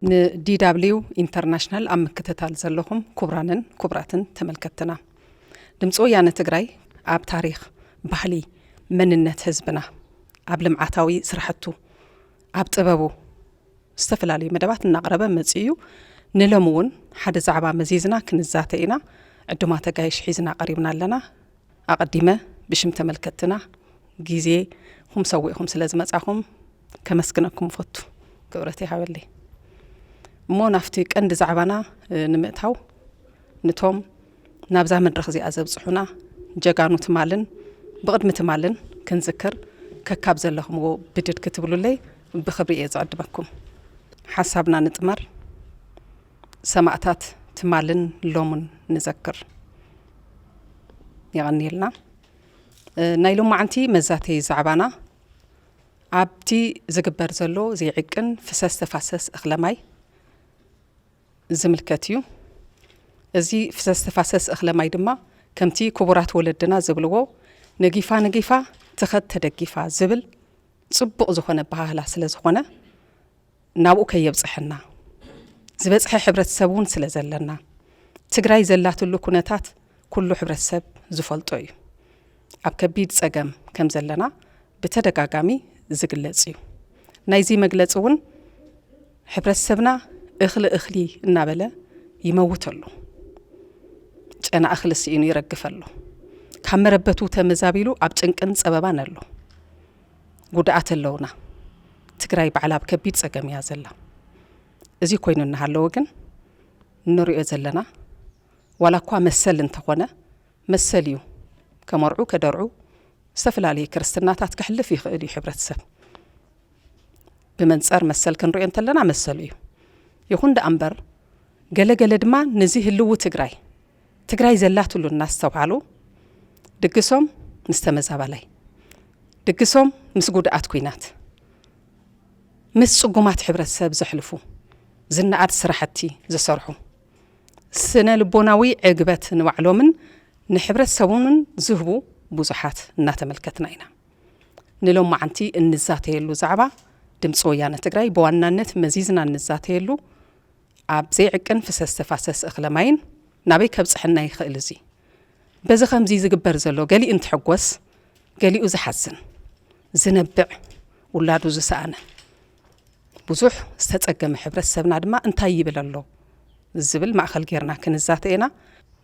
ንዲ ደብሊው ኢንተርናሽናል ኣብ ምክትታል ዘለኹም ክቡራንን ክቡራትን ተመልከትትና፣ ድምፂ ወያነ ትግራይ ኣብ ታሪኽ፣ ባህሊ፣ መንነት ህዝብና፣ ኣብ ልምዓታዊ ስራሕቱ፣ ኣብ ጥበቡ ዝተፈላለዩ መደባት እናቕረበ መፂኡ እዩ። ንሎሚ እውን ሓደ ዛዕባ መዚዝና ክንዛተ ኢና። ዕዱማት ኣጋይሽ ሒዝና ቀሪብና ኣለና። ኣቐዲመ ብሽም ተመልከትና ግዜኹም ሰዊእኹም ስለ ዝመጻኹም ከመስግነኩም እፈቱ። ክብረት ይሃበለይ። እሞ ናብቲ ቀንዲ ዛዕባና፣ እ፣ ንምእታው፣ ንቶም ናብዛ መድረኽ እዚኣ ዘብጽሑና ጀጋኑ ትማልን ብቕድሚ ትማልን ክንዝክር ከካብ ዘለኹምዎ ብድድ ክትብሉለይ ብኽብሪ እየ ዝዕድመኩም። ሓሳብና ንጥመር፣ ሰማእታት ትማልን ሎምን ንዘክር። የቐንየልና። እ፣ ናይ ሎማዓንቲ መዛተዪ ዛዕባና ኣብቲ ዝግበር ዘሎ ዘይዕቅን ፍሰስ ተፋሰስ እኽለ ማይ ዝምልከት እዩ። እዚ ፍሰስ ተፋሰስ እኽለ ማይ ድማ ከምቲ ክቡራት ወለድና ዝብልዎ፣ "ነጊፋ ነጊፋ ትኸድ ተደጊፋ" ዝብል ጽቡቕ ዝኾነ ኣበሃህላ ስለ ዝኾነ፣ ናብኡ ከየብጽሐና፣ ዝበጽሐ ሕብረተሰብ እውን ስለ ዘለና፣ ትግራይ ዘላትሉ ኩነታት ኩሉ ሕብረተሰብ ዝፈልጦ እዩ። ኣብ ከቢድ ጸገም ከም ዘለና ብተደጋጋሚ ዝግለጽ እዩ። ናይዚ መግለጺ እውን፣ ሕብረተሰብና እኽሊ እኽሊ እናበለ ይመውት ኣሎ። ጨና እኽሊ ስኢኑ ይረግፍ ኣሎ። ካብ መረበቱ ተመዛቢሉ ኣብ ጭንቅን ጸበባን ኣሎ። ጉድኣት ኣለውና። ትግራይ ባዕላ ኣብ ከቢድ ጸገም እያ ዘላ። እዚ ኮይኑ እናሃለወ ግን እንሪኦ ዘለና፣ ዋላ እኳ መሰል እንተኾነ፣ መሰል እዩ። ከመርዑ፣ ከደርዑ፣ ዝተፈላለዩ ክርስትናታት ከሕልፍ ይኽእል እዩ ሕብረተሰብ። ብመንጸር መሰል ክንሪኦ እንተለና መሰሉ እዩ። ይኹን ደኣ እምበር፣ ገለ ገለ ድማ ነዚ ህልው ትግራይ፣ ትግራይ ዘላትሉ እናስተውዓሉ፣ ድግሶም ምስ ተመዛባላይ፣ ድግሶም ምስ ጉድኣት ኲናት፣ ምስ ጽጉማት ሕብረተሰብ ዘሕልፉ፣ ዝነኣድ ስራሕቲ ዝሰርሑ፣ ስነ ልቦናዊ ዕግበት ንባዕሎምን ንሕብረተሰቦምን ዝህቡ ብዙሓት እናተመልከትና ኢና። ንሎማዓንቲ እንዛተየሉ ዛዕባ፣ ድምፂ ወያነ ትግራይ ብዋናነት መዚዝና እንዛተየሉ፣ ኣብ ዘይዕቅን ፍሰስ ተፋሰስ እኽለ ማይን ናበይ ከብፅሐና ይኽእል? እዚ በዚ ከምዚ ዝግበር ዘሎ፣ ገሊኡ እንትሕጎስ፣ ገሊኡ ዝሓዝን፣ ዝነብዕ፣ ውላዱ ዝሰኣነ፣ ብዙሕ ዝተጸገመ ሕብረተሰብና ድማ እንታይ ይብል ኣሎ ዝብል ማእከል ጌርና ክንዛተ ኢና።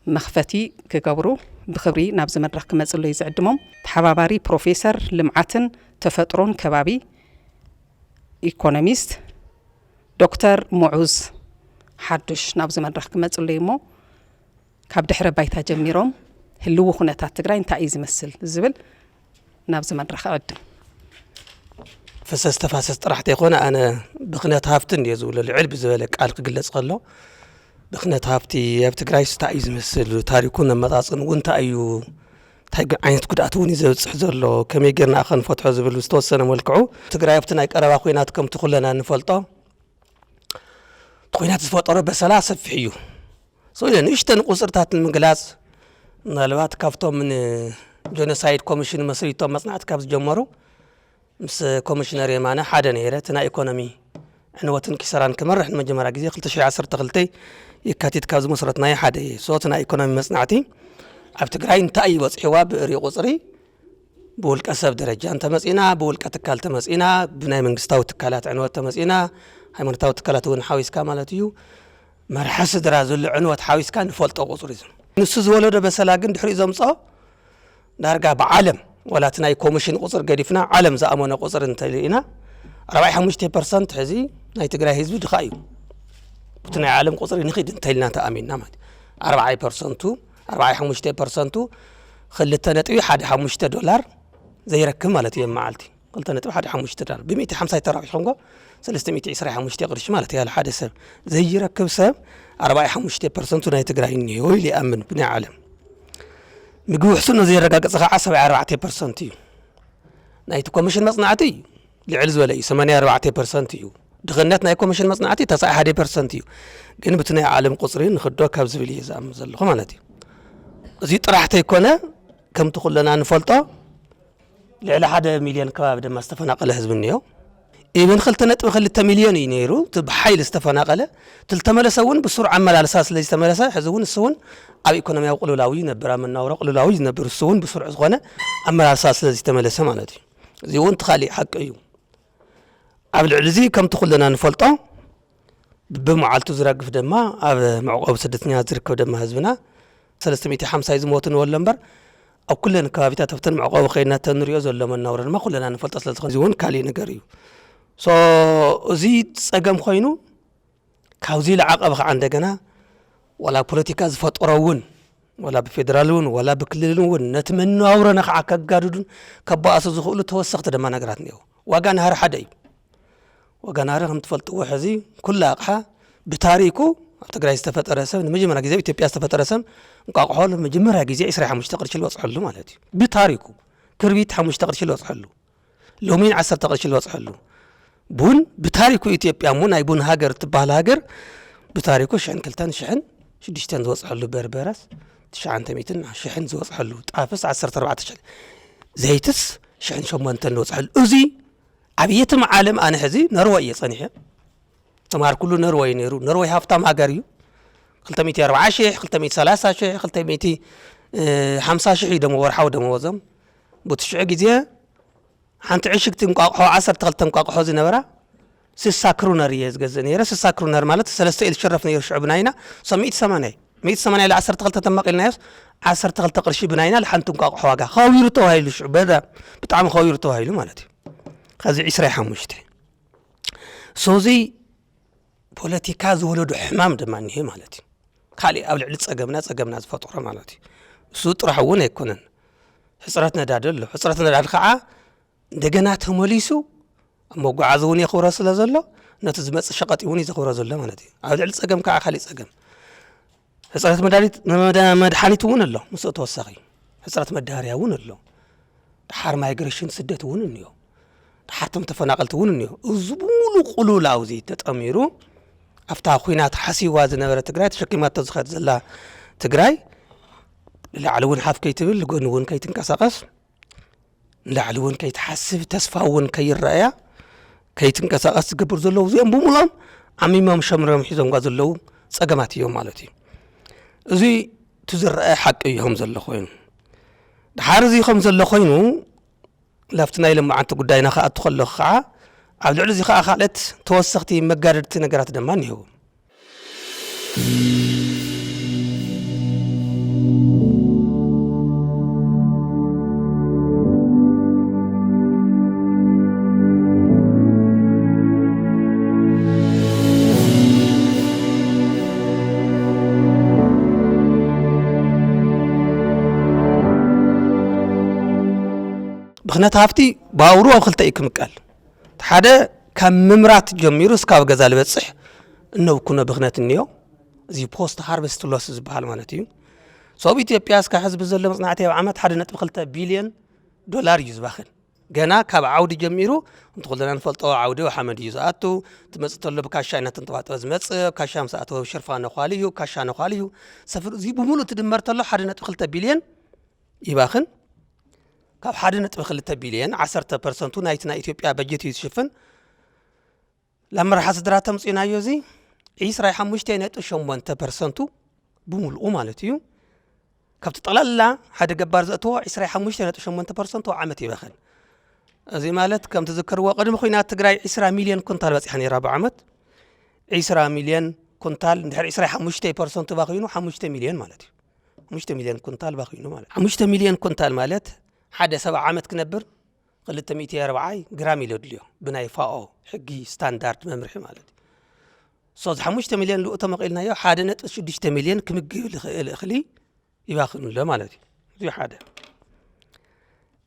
መኽፈቲ ክገብሩ ብኽብሪ ናብዚ መድረኽ ክመጽለይ ዝዕድሞም፣ ተሓባባሪ ፕሮፌሰር ልምዓትን ተፈጥሮን ከባቢ፣ ኢኮኖሚስት፣ ዶክተር ሙዑዝ ሓዱሽ ናብዚ መድረኽ ክመጽለይ እሞ፣ ካብ ድሕረ ባይታ ጀሚሮም ህልዊ ኩነታት ትግራይ እንታይ እዩ ዝመስል ዝብል ናብዚ መድረኽ እዕድም። ፍሰስ ተፋሰስ ጥራሕ ተይኮነ፣ ኣነ ብኽነት ሃፍቲ እንድየ ዝብሎ፣ ልዕል ብዝበለ ቃል ክግለጽ ከሎ፣ ብኽነት ሃፍቲ ኣብ ትግራይ እንታይ እዩ ዝመስል፣ ታሪኩን ኣመጻጽእን እውን እንታይ እዩ፣ እንታይ ግ-፣ ዓይነት ጉድኣት እውን እዩ ዘብጽሕ ዘሎ፣ ከመይ ጌርና ከ ንፈትሖ ዝብል ዝተወሰነ መልክዑ፣ ትግራይ ኣብቲ ናይ ቀረባ ኲናት ከምቲ ኩለና እንፈልጦ፣ እቲ ኲናት ዝፈጠሮ በሰላ ሰፊሕ እዩ። So ኢለ ንእሽተን ቁጽርታት ንምግላጽ፣ ምናልባት ካብቶም ንጆኖሳይድ ኮሚሽን መስሪቶም መጽናዕቲ ካብ ዝጀመሩ፣ ምስ ኮሚሽነር የማነ ሓደ ነይረ። እቲ ናይ ኢኮኖሚ ዕንወትን ኪሳራን ክመርሕ ንመጀመርያ ግዜ ክልተ ሽሕ ዓሰርተ ክልተ የካቲት ካብ ዝመስረትናዮ ሓደ እየ። So እቲ ናይ ኢኮኖሚ መጽናዕቲ ኣብ ትግራይ እንታይ እዩ በጽሕዋ ብእሪ ቁጽሪ፣ ብውልቀ ሰብ ደረጃ እንተመጺእና፣ ብውልቀ ትካል ተመጺእና፣ ብናይ መንግስታዊ ትካላት ዕንወት ተመጺእና፣ ሃይማኖታዊ ትካላት እውን ሓዊስካ ማለት እዩ፣ መርሓ ስድራ ዘሎ ዕንወት ሓዊስካ ንፈልጦ ቁጽሪ እዩ። ንሱ ዝወለዶ በሰላ ግን ድሕሪኡ ዘምጽኦ ዳርጋ ብዓለም፣ ዋላ እቲ ናይ ኮሚሽን ቁጽሪ ገዲፍና፣ ዓለም ዝኣመኖ ቁጽሪ እንተኢልና፣ ኣርባዕተ ሓሙሽተ ፐርሰንት ሕዚ ናይ ትግራይ ህዝቢ ድኻ እዩ። ብቲ ናይ ዓለም ቁጽሪ ንኺድ እንተኢልና ተኣሚንና ማለት እዩ። ኣርባዕተ ፐርሰንቱ፣ ኣርባዕተ ሓሙሽተ ፐርሰንቱ ክልተ ነጥቢ ሓደ ሓሙሽተ ዶላር ዘይረክብ ማለት እዩ መዓልቲ። ክልተ ነጥቢ ሓደ ሓሙሽተ ዶላር። ብሚእቲ ሓምሳ ተራዊሕ ኮንጎ፣ ሰለስተ ሚእቲ ዕስራ ሓሙሽተ ቅርሺ ማለት እዩ። ሓደ ሰብ ዘይረክብ ሰብ፣ ኣርባዕተ ሓሙሽተ ፐርሰንቱ ናይ ትግራይ እኒሄ ኢሉ ይኣምን ብናይ ዓለም። ምግቢ ውሕስንኡ ዘየረጋገጸ ከዓ ሰብዓ ኣርባዕተ ፐርሰንት እዩ። ናይቲ ኮሚሽን መጽናዕቲ ልዕል ዝበለ እዩ፣ ሰማንያ ኣርባዕተ ፐርሰንት እዩ። ድኽነት ናይ ኮሚሽን መጽናዕቲ ተስዓ ሓደ ፐርሰንት እዩ። ግን ብቲ ናይ ዓለም ቁጽሪ ንኽዶ ካብ ዝብል እየ ዝኣምን ዘለኹ ማለት እዩ። እዚ ጥራሕ ተይኮነ፣ ከምቲ ኩለና ንፈልጦ፣ ልዕሊ ሓደ ሚልዮን ከባቢ ድማ ዝተፈናቐለ ህዝቢ እኒኦ። ኢብን ክልተ ነጥቢ ክልተ ሚልዮን እዩ ነይሩ እቲ ብሓይሊ ዝተፈናቐለ። እቲ ዝተመለሰ እውን ብስሩዕ ኣመላልሳ ስለ ዝተመለሰ፣ ሕዚ እውን እሱ እውን ኣብ ኢኮኖሚያዊ ቅልውላው ይነብር፣ ኣብ መናውሮ ቅልውላው ይነብር፣ እሱ እውን ብስሩዕ ዝኾነ ኣመላልሳ ስለ ዝተመለሰ ማለት እዩ። እዚ እውን እቲ ካሊእ ሓቂ እዩ። ኣብ ልዕሊ እዚ ከምቲ ኩለና ንፈልጦ፣ ብመዓልቱ ዝረግፍ ድማ ኣብ መዕቆቢ ስደተኛታት ዝርከብ ድማ ህዝብና ሰለስተ ሚእቲ ሓምሳ እዩ ዝሞቱ ንበሎ እምበር፣ ኣብ ኩለን ከባቢታት ኣብተን መዕቆቢ ከይድና እተንሪኦ ዘሎ መናውሮ ድማ ኩለና ንፈልጦ ስለ ዝኾነ፣ እዚ እውን ካሊእ ነገር እዩ። ሶ፣ እዚ ጸገም ኮይኑ፣ ካብዚ ዝዓቐበ ከዓ እንደገና ዋላ ፖለቲካ ዝፈጠሮ እውን፣ ዋላ ብፌደራል እውን፣ ዋላ ብክልልን እውን፣ ነቲ መነባብሮና ከዓ ከጋድዱን ከባእሱ ዝኽእሉ ተወሰኽቲ ድማ ነገራት እኒአው። ዋጋ ናህሪ ሓደ እዩ። ዋጋ ናህሪ ከም ትፈልጥዎ፣ ሕዚ ኩሉ ኣቕሓ ብታሪኩ ኣብ ትግራይ ዝተፈጠረ ሰብ፣ ንመጀመርያ ግዜ ኣብ ኢትዮጵያ ዝተፈጠረ ሰብ፣ እንቋቑሖ ንመጀመርያ ግዜ ዕስራ ሓሙሽተ ቅርሺ ዝበፅሐሉ ማለት እዩ። ብታሪኩ ክርቢት ሓሙሽተ ቅርሺ ዝበፅሐሉ፣ ሎሚን ዓሰርተ ቅርሺ ዝበፅሐሉ። ቡን ብታሪኩ፣ ኢትዮጵያ እሞ ናይ ቡን ሃገር እትበሃል ሃገር ብታሪኩ ሽሕን ክልተን ሽሕን ሽዱሽተን ዝበፅሐሉ፣ በርበረስ ትሽዓተ ሚእትን ሽሕን ዝበፅሐሉ፣ ጣፍስ ዓሰርተ ኣርባዕተ ሽሕ፣ ዘይትስ ሽሕን ሸሞንተን ዝበፅሐሉ። እዚ ኣብ የትም ዓለም ኣነ ሕዚ ነርወይ እየ ጸኒሐ። ተማሃርኩሉ ነርወይ ነይሩ። ነርወይ ሃፍታም ሃገር እዩ። ክልተ ሚእቲ ኣርብዓ ሽሕ፣ ክልተ ሚእቲ ሰላሳ ሽሕ፣ ክልተ ሚእቲ ሓምሳ ሽሕ እዩ ደሞ-፣ ወርሓዊ ደመወዞም። በቲ ሽዑ ግዜ ሓንቲ ዕሽግቲ እንቋቑሖ፣ ዓሰርተ ክልተ እንቋቑሖ ዝነበራ፣ ስሳ ክሩነር እየ ዝገዝእ ነይረ። ስሳ ክሩነር ማለት ሰለስተ ኢሉ ሽረፍ ነይሩ ሽዑ ብናይና። ሶ ሚእቲ ሰማንያ፣ ሚእቲ ሰማንያ ኢለ ዓሰርተ ክልተ ተመቒልናዮስ፣ ዓሰርተ ክልተ ቅርሺ ብናይና፣ ለሓንቲ እንቋቑሖ ዋጋ። ኸቢሩ ተባሂሉ ሽዑ፣ በጣም ብጣዕሚ ኸቢሩ ተባሂሉ ማለት እዩ። ከዚ ዕስራ ሓሙሽተ። ሶ እዚ ፖለቲካ ዝወለዶ ሕማም ድማ እኒሄ ማለት እዩ። ካሊእ ኣብ ልዕሊ ጸገምና፣ ጸገምና ዝፈጠሮ ማለት እዩ። እሱ ጥራሕ እውን ኣይኮነን። ሕጽረት ነዳዲ ኣሎ። ሕጽረት ነዳዲ ከዓ እንደገና ተመሊሱ ኣብ መጓዓዚ እውን የኽብሮ ስለ ዘሎ፣ ነቲ ዝመጽእ ሸቐጥ እውን እዩ ዘኽብሮ ዘሎ ማለት እዩ። ኣብ ልዕሊ ጸገም ከዓ ካሊእ ጸገም። ሕጽረት መድሃኒት፣ መዳ-፣ መድሓኒት እውን ኣሎ፣ ምስኡ ተወሳኺ። ሕጽረት መዳበርያ እውን ኣሎ። ደሓር ማይግሬሽን፣ ስደት እውን እኒኦ። ደሓር ቶም ተፈናቐልቲ እውን እኒኦ። እዚ ብምሉእ ቅልውላው እዚ ተጠሚሩ፣ ኣብታ ኲናት ሓሲዋ ዝነበረ ትግራይ፣ ተሸኪማቶ ዝኸድ ዘላ ትግራይ፣ ንላዕሊ እውን ሓፍ ከይትብል፣ ንጎኒ እውን ከይትንቀሳቐስ፣ ንላዕሊ እውን ከይትሓስብ፣ ተስፋ እውን ከይረኣያ፣ ከይትንቀሳቐስ ዝገብር ዘለዉ፣ እዚኦም ብምሉኦም ዓሚሞም ሸምሮም ሒዞምዋ ዘለዉ ጸገማት እዮም ማለት እዩ። እዚ እቲ ዝረኣየ ሓቂ እዩ ከም ዘሎ ኮይኑ። ደሓር እዚ ከም ዘሎ ኮይኑ፣ ላብቲ ናይ ሎማዓንቲ ጉዳይና ክኣቱ ከለኹ ከዓ፣ ኣብ ልዕሊ እዚ ከዓ ካልኦት ተወሰኽቲ መጋደድቲ ነገራት ድማ እኒህው። ብኽነት ሃፍቲ ብኣውሩ ኣብ ክልተ እዩ ክምቀል። እቲ ሓደ ካብ ምምራት ጀሚሩ እስካብ ገዛ ዝበጽሕ እነብኩኖ ብኽነት እኒኦ። እዚ ፖስት ሃርቨስት ሎስ ዝበሃል ማለት እዩ። ሶብ ኢትዮጵያ እስካ ሕዝቢ ዘሎ መጽናዕቲ ኣብ ዓመት ሓደ ነጥቢ ክልተ ቢልዮን ዶላር እዩ ዝባኽን። ገና ካብ ዓውዲ ጀሚሩ እንተኾለና ንፈልጦ ዓውዲ ሓመድ እዩ ዝኣቱ። ትመጽእ ተሎ ብካሻ እናተንጠባጠበ ዝመጽእ፣ ካሻ ምስ ኣተወ ሽርፋ ነዃሊ እዩ፣ ካሻ ነዃሊ እዩ። ሰፍር እዚ ብምሉእ ትድመር ተሎ ሓደ ነጥቢ ክልተ ቢልዮን ይባኽን። ካብ ሓደ ነጥቢ ክልተ ቢልዮን ዓሰርተ ፐርሰንቱ ናይቲ ናይ ኢትዮጵያ በጀት እዩ ዝሽፍን። ላብ መርሓ ስድራ ተምፅእናዮ እዚ ዕስራ ሓሙሽተ ነጥቢ ሸሞንተ ፐርሰንቱ ብምልኡ ማለት እዩ። ካብቲ ጠቕላላ ሓደ ገባር ዘእትዎ ዕስራ ሓሙሽተ ነጥቢ ሸሞንተ ፐርሰንቱ ኣብ ዓመት ይበኸን። እዚ ማለት ከም ትዝክርዎ ቅድሚ ኹናት ትግራይ ዕስራ ሚልዮን ኩንታል በፂሓ ነይራ ብዓመት። ዕስራ ሚልዮን ኩንታል እንድሕር ዕስራ ሓሙሽተ ፐርሰንቱ ባኺኑ ሓሙሽተ ሚልዮን ማለት እዩ። ሓሙሽተ ሚልዮን ኩንታል ባኺኑ ማለት። ሓሙሽተ ሚልዮን ኩንታል ማለት ሓደ ሰብ ዓመት ክነብር ክልተ ሚእቲ ኣርብዓይ ግራም እዩ ዘድልዮ ብናይ ፋኦ ሕጊ ስታንዳርድ መምርሒ ማለት እዩ። ሶ እዚ ሓሙሽተ ሚልዮን ልኡ ተመቒልናዮ ሓደ ነጥቢ ሽዱሽተ ሚልዮን ክምግብ ዝኽእል እኽሊ ይባኽን ኣሎ ማለት እዩ። እዚ ሓደ።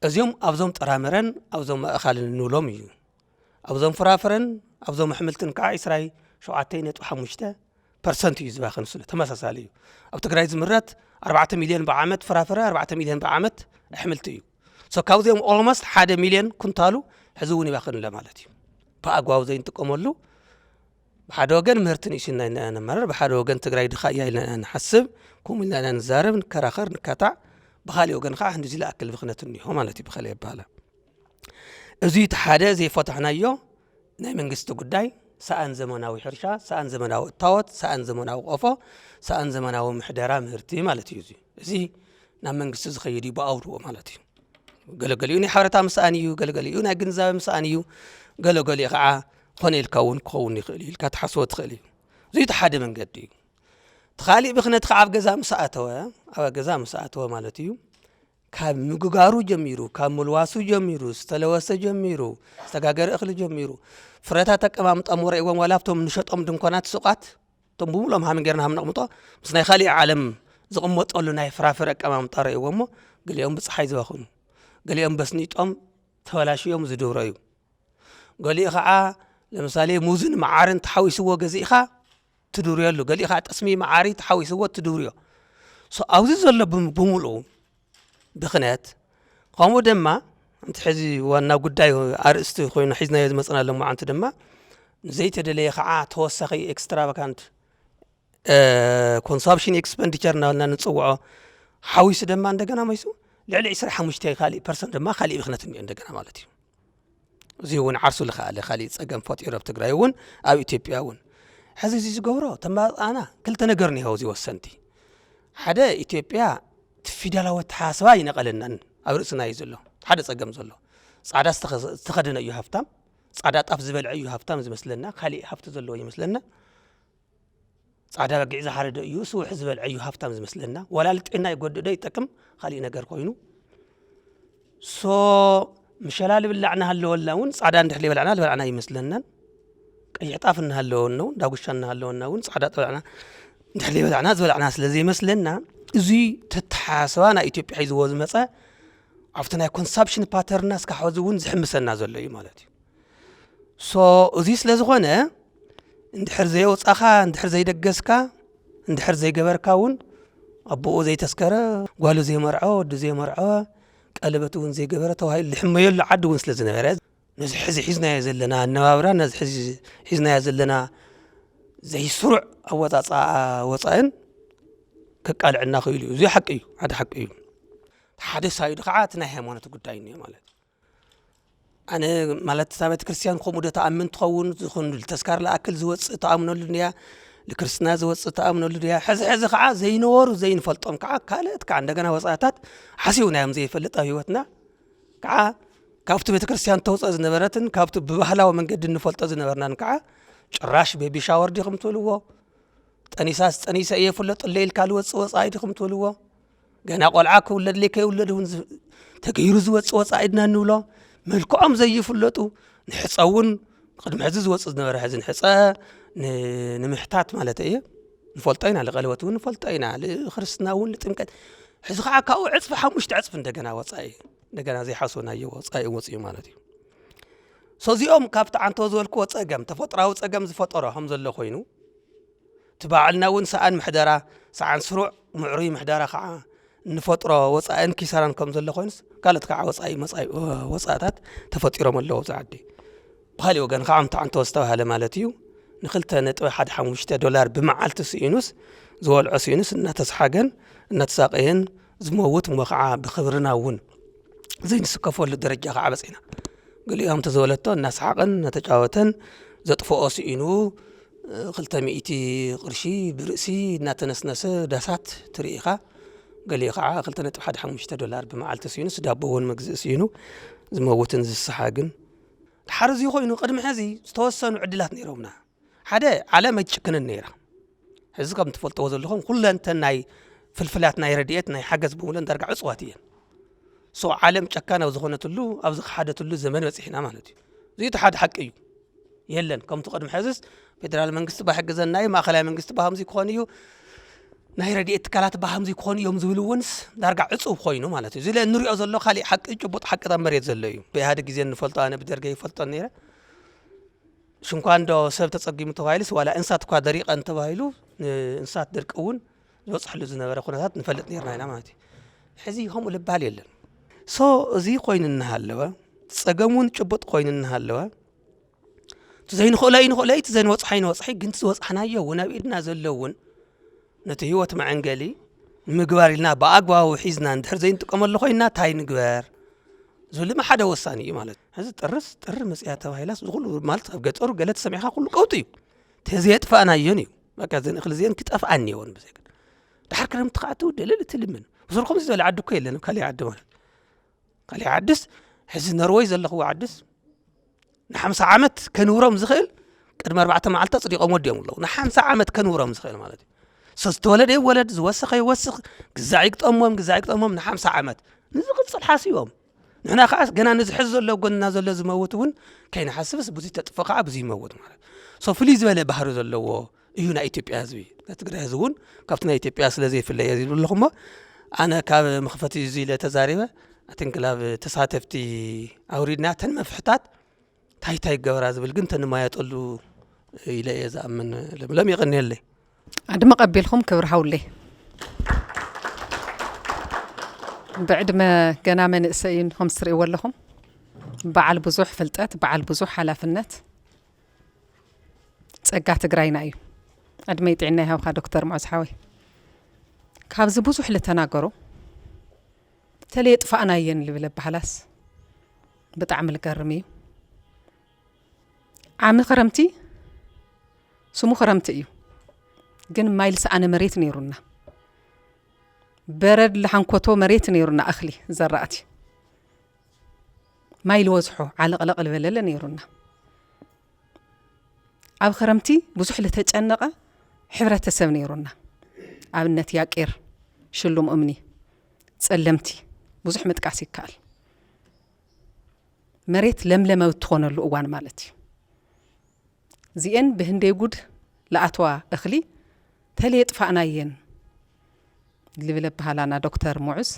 እዚኦም ኣብዞም ጥራምረን ኣብዞም ኣእኻልን ንብሎም እዩ። ኣብዞም ፍራፍረን ኣብዞም ኣሕምልትን ከዓ ዕስራ ሸውዓተ ነጥቢ ሓሙሽተ ፐርሰንት እዩ ዝባኽን። ስለ ተመሳሳሊ እዩ። ኣብ ትግራይ ዝምረት ኣርባዕተ ሚልዮን ብዓመት ፍራፍረ፣ ኣርባዕተ ሚልዮን ብዓመት ኣሕምልቲ እዩ። So ካብዚኦም ኦልሞስት ሓደ ሚልዮን ኩንታሉ ሕዚ እውን ይባኽን ኣሎ ማለት እዩ። ብኣግባቡ ዘይንጥቀመሉ፣ ብሓደ ወገን ምህርቲ ንእሽና ኢና ነመርር፣ ብሓደ ወገን ትግራይ ድኻ እያ ኢልና ኢና ንሓስብ። ከምኡ ኢልና ኢና ንዛረብ፣ ንከራኸር፣ ንካታዕ። ብኻሊእ ወገን ከዓ ክንዲ ዝኣክል ብኽነት እኒሆ ማለት እዩ። ብኸለ ይባሃለ እዚ እቲ ሓደ ዘይፈታሕናዮ ናይ መንግስቲ ጉዳይ፣ ሰኣን ዘመናዊ ሕርሻ፣ ሰኣን ዘመናዊ እታወት፣ ሰኣን ዘመናዊ ቆፎ፣ ሰኣን ዘመናዊ ምሕደራ ምህርቲ ማለት እዩ። እዚ እዚ ናብ መንግስቲ ዝኸይድ እዩ ብኣውርኡ ማለት እዩ። ገለገሊኡ ናይ ሓበሬታ ምስኣን እዩ፣ ገለገሊኡ ናይ ግንዛበ ምስኣን እዩ፣ ገለገሊኡ ከዓ ኮነ ኢልካ እውን ክኸውን ይኽእል እዩ ኢልካ ትሓስቦ ትኽእል እዩ። እዚ እቲ ሓደ መንገዲ እዩ። እቲ ካሊእ ብኽነት ከዓ ኣብ ገዛ ምስ ኣተወ፣ ኣብ ገዛ ምስ ኣተወ ማለት እዩ፣ ካብ ምግጋሩ ጀሚሩ፣ ካብ ምልዋሱ ጀሚሩ፣ ዝተለወሰ ጀሚሩ፣ ዝተጋገረ እኽሊ ጀሚሩ፣ ፍረታት ኣቀማምጣ ሞረእዎም ዋላ ኣብቶም ንሸጦም ድንኳናት ሱቓት፣ እቶም ብምሉኦም ሃምን ጌርና ሃም ነቕምጦ፣ ምስ ናይ ካሊእ ዓለም ዝቕመጠሉ ናይ ፍራፍረ ኣቀማምጣ ረእይዎ እሞ፣ ገሊኦም ብፀሓይ ዝባኽኑ፣ ገሊኦም በስኒጦም ተበላሽዮም ዝድብረዩ፣ ገሊኡ ከዓ ለምሳሌ ሙዝን መዓርን ተሓዊስዎ ገዚእኻ ትድብርየሉ፣ ገሊኡ ከዓ ጠስሚ መዓሪ ተሓዊስዎ ትድብርዮ። So ኣብዚ ዘሎ ብም-፣ ብምሉኡ ብኽነት፣ ከምኡ ድማ እቲ ሕዚ ዋና ጉዳይ ኣርእስቲ ኮይኑ ሒዝናዮ ዝመፅና ሎማዓንቲ ድማ ንዘይተደለየ ከዓ ተወሳኺ ኤክስትራቫጋንት ኮንሳምፕሽን ኤክስፐንዲቸር እናበልና ንፅውዖ ሓዊሱ ድማ እንደገና መይሱ ልዕሊ ዕስራ ሓሙሽተ ካሊእ ፐርሰንት ድማ ካሊእ ብኽነት እኒኦ እንደገና ማለት እዩ። እዚ እውን ዓርሱ ዝኸኣለ ካሊእ ፀገም ፈጢሩ ኣብ ትግራይ እውን ኣብ ኢትዮጵያ እውን። ሕዚ እዚ ዝገብሮ ተማፃና ክልተ ነገር እኒሀው እዚ ወሰንቲ። ሓደ ኢትዮጵያ እቲ ፊደላዊ ኣተሓሳስባ ይነቐለናን ኣብ ርእስና እዩ ዘሎ። ሓደ ፀገም ዘሎ። ፃዕዳ ዝተኸ-፣ ዝተኸደነ እዩ ሃፍታም፣ ፃዕዳ ጣፍ ዝበልዐ እዩ ሃፍታም ዝመስለና፣ ካሊእ ሃፍቲ ዘለዎ ይመስለና። ፃዕዳ በጊዕ ዝሓረደ እዩ ስውሕ ዝበልዐ እዩ ሃፍታም ዝመስለና። ዋላ ልጥዕና ይጎድእ ዶ ይጠቅም ካሊእ ነገር ኮይኑ። ሶ ምሸላ ልብላዕ እናሃለወልና እውን ፃዕዳ እንድሕር ዘይበላዕና ዝበላዕና ይመስለናን። ቀይሕ ጣፍ እናሃለወና እውን ዳጉሻ እናሃለወና እውን ፃዕዳ ዝበላዕና እንድሕር ዘይበላዕና ዝበላዕና ስለ ዘይመስለና፣ እዚ ተተሓሳስባ ናይ ኢትዮጵያ ሒዝዎ ዝመፀ ኣብቲ ናይ ኮንሳምፕሽን ፓተርና እስካብ ሕዚ እውን ዝሕምሰና ዘሎ እዩ ማለት እዩ። ሶ እዚ ስለ ዝኾነ እንድሕር ዘየውፃኻ፣ እንድሕር ዘይደገስካ፣ እንድሕር ዘይገበርካ እውን ኣቦኡ ዘይተስከረ፣ ጓሉ ዘይመርዖ፣ ወዱ ዘይመርዖ፣ ቀለበት እውን ዘይገበረ ተባሂሉ ዝሕመየሉ ዓዲ እውን ስለ ዝነበረ ነዚ ሕዚ ሒዝናዮ ዘለና ኣነባብራ፣ ነዚ ሕዚ ሒዝናዮ ዘለና ዘይስሩዕ ኣወፃፅኣ ወፃእን ከቃልዕና ክኢሉ እዩ። እዚ ሓቂ እዩ፣ ሓደ ሓቂ እዩ። ሓደ ሳይዱ ከዓ እቲ ናይ ሃይማኖት ጉዳይ እኒኦ ማለት እዩ። ኣነ ማለት እታ ቤተ ክርስቲያን ከምኡ ዶ ተኣምን ትኸውን? ዝኾን ተስካር ለኣክል ዝወፅእ ተኣምነሉ እንድያ፣ ንክርስትና ዝወፅእ ተኣምነሉ ድያ? ሕዚ ሕዚ ከዓ ዘይነበሩ ዘይንፈልጦም ከዓ ካልእት ከዓ እንደገና ወፃእታት ሓሲብናዮም ዘይፈልጥ ኣብ ህይወትና ከዓ ካብቲ ቤተ ክርስቲያን ተውፅኦ ዝነበረትን ካብቲ ብባህላዊ መንገዲ እንፈልጦ ዝነበርናን ከዓ ጭራሽ ቤቢ ሻወር ዲኹም ትብልዎ፣ ጠኒሳስ ጠኒሰ እየ ፍለጡለይ ኢልካ ዝወፅእ ወፃኢ ዲኹም ትብልዎ፣ ገና ቆልዓ ክውለድለይ ከይውለድ እውን ዝ-፣ ተገይሩ ዝወፅእ ወፃኢ ድና እንብሎ፣ መልክዖም ዘይፍለጡ፣ ንሕፀ እውን ቅድሚ ሕዚ ዝወፅእ ዝነበረ ሕዚ ንሕፀ ን-፣ ንምሕታት ማለት እየ። ንፈልጦ ኢና፣ ንቀለበት እውን ንፈልጦ ኢና፣ ንክርስትና እውን ንጥምቀት። ሕዚ ከዓ ካብኡ ዕፅፊ ሓሙሽተ ዕፅፊ እንደገና ወፃኢ፣ እንደገና ዘይሓሰብናዮ ወፃኢ ወፅኡ ማለት እዩ። ሶ እዚኦም ካብቲ ዓንተው ዝበልክዎ ፀገም፣ ተፈጥራዊ ፀገም ዝፈጠሮ ከም ዘሎ ኮይኑ፣ እቲ ባዕልና እውን ሰኣን ምሕደራ፣ ሰኣን ስሩዕ ምዕሩይ ምሕደራ ከዓ እንፈጥሮ ወፃእን ኪሳራን ከም ዘሎ ኮይኑስ፣ ካልኦት ከዓ ወፃኢ መፃኢ ወፃእታት ተፈጢሮም ኣለዉ ኣብዚ ዓዲ። ብኻሊእ ወገን ከዓ ከምቲ ዓንተው ዝተባሃለ ማለት እዩ፣ ንክልተ ነጥቢ ሓደ ሓሙሽተ ዶላር ብመዓልቲ ስኢኑስ፣ ዝበልዖ ስኢኑስ እናተስሓገን እናተሳቀየን ዝመውት እሞ ከዓ ብክብርና እውን ዘይንስከፈሉ ደረጃ ከዓ በፂና። ገሊኦም ተዘበለቶ እናሰሓቐን እናተጫወተን ዘጥፍኦ ስኢኑ፣ ክልተ ሚእቲ ቅርሺ ብርእሲ እናተነስነሰ ዳሳት ትርኢ ኢኻ። ገሊኡ ከዓ ክልተ ነጥቢ ሓደ ሓሙሽተ ዶላር ብመዓልቲ ስኢኑስ ዳቦ እውን መግዝኢ ስኢኑ ዝመውትን ዝሰሓግን። ድሓር እዚ ኮይኑ ቅድሚ ሕዚ ዝተወሰኑ ዕድላት ነይሮምና። ሓደ፣ ዓለም ኣይትጭክንን ነይራ። ሕዚ ከም ትፈልጥዎ ዘለኹም ኩለንተን ናይ ፍልፍላት ናይ ረድኤት ናይ ሓገዝ ብምሉእን ዳርጋ ዕፅዋት እየን። ሶ ዓለም ጨካን ኣብ ዝኾነትሉ ኣብ ዝኸሓደትሉ ዘመን በፂሕና ማለት እዩ። እዚ እቲ ሓደ ሓቂ እዩ። የለን ከምቲ ቅድሚ ሕዝስ ፌደራል መንግስቲ ባሕግዘና እዩ፣ ማእኸላይ መንግስቲ ባሃምዚ ክኾን እዩ፣ ናይ ረድኤት ትካላት ባሃምዚ ክኾኑ እዮም ዝብል እውንስ ዳርጋ ዕፁብ ኮይኑ ማለት እዩ። እዚ ለ እንሪኦ ዘሎ ካሊእ ሓቂ ጭቡጥ ሓቂ ኣብ መሬት ዘሎ እዩ። ብኢህኣዴግ ግዜ እንፈልጦ ኣነ ብደርገ ይፈልጦ ነይረ። ሽንኳ እንዶ ሰብ ተጸጊሙ ተባሂሉስ ዋላ እንስሳት እኳ ደሪቐን ተባሂሉ፣ ንእንስሳት ድርቂ እውን ዝበጽሐሉ ዝነበረ ኩነታት ንፈልጥ ነርና ኢና ማለት እዩ። ሕዚ ከምኡ ልባል የለን። ሶ እዚ ኮይኑ እናሃለወ፣ ጸገም እውን ጭቡጥ ኮይኑ እናሃለወ፣ እቲ ዘይንኽእሎ ኣይንኽእሎ፣ እቲ ዘይንወጽሖ ኣይንወጽሖ፣ ግን እቲ ዝበጽሕናዮ እውን ኣብ ኢድና ዘሎ እውን ነቲ ህይወት መዐንገሊ ንምግባር ኢልና ብኣግባቡ ሒዝና እንድሕር ዘይንጥቀመሉ ኮይንና እንታይ ንግበር ዝብል ድማ ሓደ ወሳኒ እዩ ማለት እዩ። ሕዚ ጥርስ ጥሪ መጽያ ተባሂላስ ዝኹሉ ማለት ኣብ ገጠሩ ገለ ተሰሚዕካ ኩሉ ቀውጢ እዩ። ተዘየጥፋእናዮን እዩ። በቃ እዘን እኽሊ እዚአን ክጠፍኣ እኒአወን ብዘይ ግን። ድሓር ክረምቲ ከዓ ትውድእ ልል ትልምን። ብስርኩም ዝበለ ዓዲ እኮ የለን ኣብ ካሊእ ዓዲ ማለት። ካሊእ ዓድስ ሕዚ ነርወይ ዘለኽዎ ዓድስ ንሓምሳ ዓመት ከንብሮም ዝኽእል ቅድሚ ኣርባዕተ መዓልቲ ኣጽዲቖም ወዲኦም ኣለዉ። ንሓምሳ ዓመት ከንብሮም ዝኽእል ማለት እዩ። ሶ ዝተወለደ ይወለድ፣ ዝወሰኸ ይወስኽ፣ ግዛዕ ይግጠሞም፣ ግዛዕ ይግጠሞም ንሓምሳ ዓመት። ንዝቕጽል ሓሲቦም። ንሕና ከዓስ ገና ነዚ ሕዚ ዘሎ ኣብ ጎንና ዘሎ ዝመውት እውን ከይንሓስብስ ብዙይ ተጥፎ ከዓ ብዙይ ይመውት ማለት። ሶ ፍልይ ዝበለ ባህሪ ዘለዎ እዩ ናይ ኢትዮጵያ ህዝቢ። ናይ ትግራይ ህዝቢ እውን ካብቲ ናይ ኢትዮጵያ ስለ ዘይፍለ እየ ዝብል ኣለኹ እሞ ኣነ ካብ መኽፈቲ እዚ ኢለ ተዛሪበ ኣቲንክላብ ተሳተፍቲ ኣውሪድና ተን መፍሕታት እንታይ እንታይ ይገበራ ዝብል ግን ተንማየጠሉ ኢለ እየ ዝኣምን። ለምለም የቐንየለይ። ኣድመ ቀቢልኩም ክብር ሃውለይ። ብዕድመ ገና መንእሰይ እዩ፣ ንኹም ትርእይዎ ኣለኹም። በዓል ብዙሕ ፍልጠት፣ በዓል ብዙሕ ሓላፍነት፣ ጸጋ ትግራይና እዩ። ዕድመይ ጥዕና ይሃብካ ዶክተር ሙዑዝ ሓወይ። ካብዚ ብዙሕ ልተናገሩ፣ ተለየ ጥፋእናየን ልብል ኣበሃላስ ብጣዕሚ ልገርም እዩ። ዓሚ ክረምቲ ስሙ ክረምቲ እዩ፣ ግን ማይ ልሰኣነ መሬት ነይሩና። በረድ ልሓንኮቶ መሬት ነይሩና፣ እኽሊ ዘራእቲ ማይ ልወዝሖ ዓለቕለቕ ልበለለ ነይሩና። ኣብ ክረምቲ ብዙሕ ልተጨነቐ ሕብረተሰብ ነይሩና። ኣብነት ያቄር፣ ሽሉም እምኒ፣ ጸለምቲ፣ ብዙሕ ምጥቃስ ይከኣል። መሬት ለምለመ እትኾነሉ እዋን ማለት እዩ። እዚኤን ብህንደይ ጉድ ለኣተዋ እኽሊ ተለየጥፋእናየን ልብል ኣበሃላና ዶክተር ሙዑዝ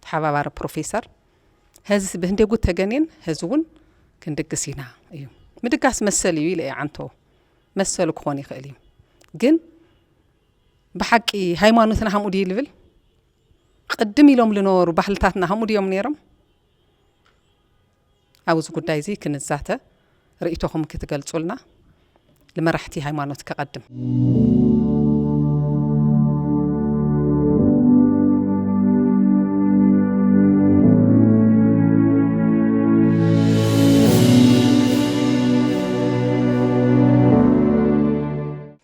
ተሓባባሪ ፕሮፌሰር፣ ሀዚ ብህንደይ ጉድ ተገንየን ሀዚ እውን ክንድግስ ኢና እዩ። ምድጋስ መሰል እዩ ኢለ እየ ዓንቶ፣ መሰሉ ክኾን ይኽእል እዩ። ግን ብሓቂ ሃይማኖትና ከምኡ ድዩ ልብል? ቅድም ኢሎም ልነበሩ ባህልታትና ከምኡ ድዮም ነይሮም? ኣብዚ ጉዳይ እዚ ክንዛተ ርእይቶኹም ክትገልጹልና ንመራሕቲ ሃይማኖት ከቐድም።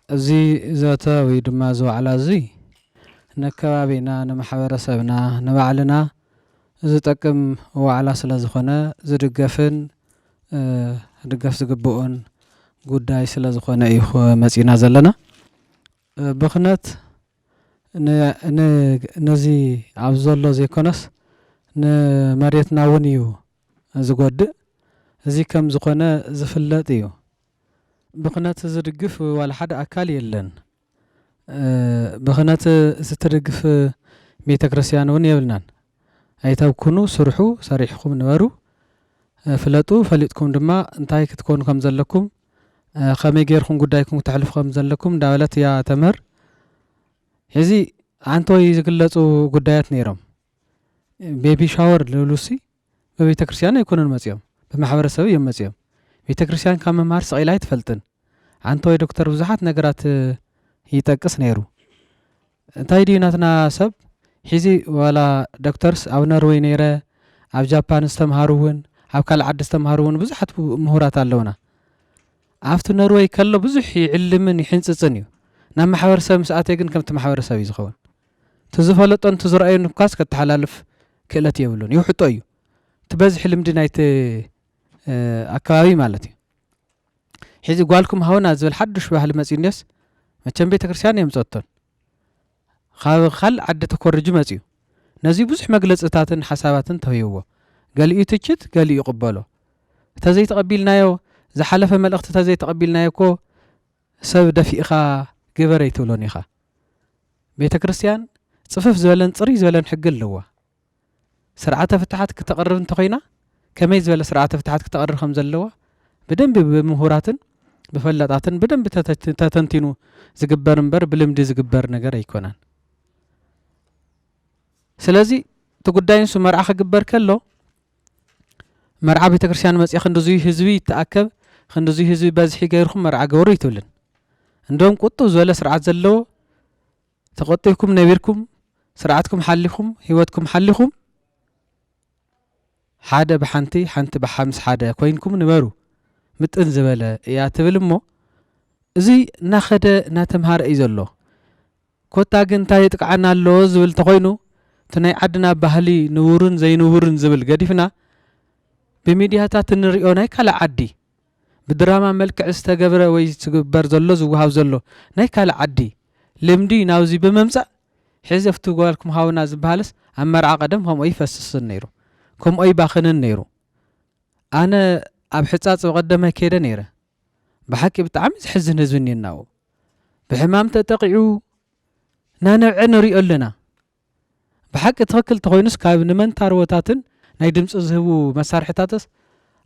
እዚ ዘተ ወይ ድማ እዚ ዋዕላ እዚ ነከባቢና፣ ንማሕበረሰብና፣ ንባዕልና ዝጠቅም ዋዕላ ስለ ዝኾነ ዝድገፍን፣ እ፣ ድጋፍ ዝግብኦን ጉዳይ ስለ ዝኾነ እዩ መጺና ዘለና። እ፣ ብኽነት ን-፣ ን-፣ ነዚ ኣብ ዘሎ ዘይኮነስ ንመሬትና እውን እዩ ዝጎድእ። እዚ ከም ዝኾነ ዝፍለጥ እዩ። ብኽነት ዝድግፍ ዋላ ሓደ ኣካል የለን። እ፣ ብኽነት ዝተደግፍ ቤተ ክርስቲያን እውን የብልናን። ኣይተብኩኑ፣ ስርሑ፣ ሰሪሕኩም ንበሩ፣ እ፣ ፍለጡ፣ ፈሊጥኩም ድማ እንታይ ክትኮኑ ከም ዘለኩም፣ እ፣ ከመይ ጌርኩም ጉዳይኩም ክተሕልፉ ከም ዘለኩም እንዳበለት እያ ተምህር። ሕዚ ኣንቶይ ዝግለጹ ጉዳያት ነይሮም። ቤቢ ሻወር ልብሉሲ ብቤተ ክርስቲያን ኣይኮኑን መጺኦም፣ ብማሕበረሰብ እዮም መጺኦም። ቤተ ክርስቲያን ካብ ምምሃር ስቕ ኢላ ኣይትፈልጥን። ኣንቶይ ዶክተር ብዙሓት ነገራት ይጠቅስ ነይሩ። እንታይ ድዩ ናትና ሰብ? ሕዚ ዋላ ዶክተርስ ኣብ ኖርወይ ነይረ፣ ኣብ ጃፓን ዝተምሃሩ እውን፣ ኣብ ካልእ ዓዲ ዝተምሃሩ እውን ብዙሓት ምሁራት ኣለውና። ኣብቲ ኖርወይ ከሎ ብዙሕ ይዕልምን ይሕንጽጽን እዩ። ናብ ማሕበረሰብ ምስ ኣትየ ግን ከምቲ ማሕበረሰብ እዩ ዝኸውን። እቲ ዝፈለጦን እቲ ዝረኣዮን እኳስ ከተሓላልፍ ክእለት የብሉን። ይውሕጦ እዩ። እቲ በዝሒ ልምዲ ናይቲ፣ እ፣ ኣከባቢ ማለት እዩ። ሕዚ ጓልኩም ሃውና ዝብል ሓዱሽ ባህሊ መጺኡ እንድዮስ መቸም ቤተ ክርስቲያን የምጸቶን። ካብ ካልእ ዓዲ ተኮርጁ መጺኡ። ነዚ ብዙሕ መግለጽታትን ሓሳባትን ተውህብዎ። ገሊኡ ትችት፣ ገሊኡ ይቕበሎ። እንተዘይተቐቢልናዮ፣ ዝሓለፈ መልእኽቲ እንተዘይተቐቢልናዮ እኮ ሰብ ደፊእኻ ግበር ኣይትብሎን ኢኻ። ቤተ ክርስቲያን ጽፍፍ ዝበለን ጽርይ ዝበለን ሕጊ ኣለዋ። ስርዓተ ፍትሓት ክተቕርብ እንተኾይና፣ ከመይ ዝበለ ስርዓተ ፍትሓት ክተቕርብ ከም ዘለዋ ብደንቢ ብምሁራትን ብፈላጣትን ብደንቢ ተተ- ተተንቲኑ ዝግበር እምበር ብልምዲ ዝግበር ነገር ኣይኮነን። ስለዚ እቲ ጉዳይ ንሱ መርዓ ክግበር ከሎ መርዓ ቤተክርስትያን መፅእ ክንድዙይ ህዝቢ ይተኣከብ ክንድዙይ ህዝቢ በዝሒ ገይርኩም መርዓ ገበሩ ይትብልን። እንደውም ቁጥብ ዝበለ ስርዓት ዘለዎ ተቆጢብኩም ነቢርኩም ስርዓትኩም ሓሊኹም ህይወትኩም ሓሊኹም ሓደ ብሓንቲ ሓንቲ ብሓምስ ሓደ ኮይንኩም ንበሩ ምጥን ዝበለ እያ ትብል እሞ እዚ እናኸደ እናተምሃረ እዩ ዘሎ። ኮታ ግን እንታይ የጥቅዓና ኣሎ ዝብል ተኾይኑ እቲ ናይ ዓድና ባህሊ ንቡርን ዘይንቡርን ዝብል ገዲፍና ብሚድያታት እንሪኦ ናይ ካልእ ዓዲ ብድራማ መልክዕ ዝተገብረ ወይ ዝግበር ዘሎ ዝወሃብ ዘሎ ናይ ካልእ ዓዲ ልምዲ ናብዚ ብምምፃእ ሕዚ ኣብቲ ጓልኩም ሃውና ዝበሃልስ ኣብ መርዓ ቀደም ከምኡ ይፈስስን ነይሩ ከምኡ ይባኽንን ነይሩ። ኣነ ኣብ ሕፃፅ ብቐደመ ከይደ ነይረ። ብሓቂ ብጣዕሚ ዘሕዝን ህዝቢ እኒናው ብሕማም ተጠቂዑ ናነብዐ ንሪኦ ኣለና። ብሓቂ ትኽክል ተኾይኑስ ካብ ንመንታ ርወታትን ናይ ድምፂ ዝህቡ መሳርሕታትስ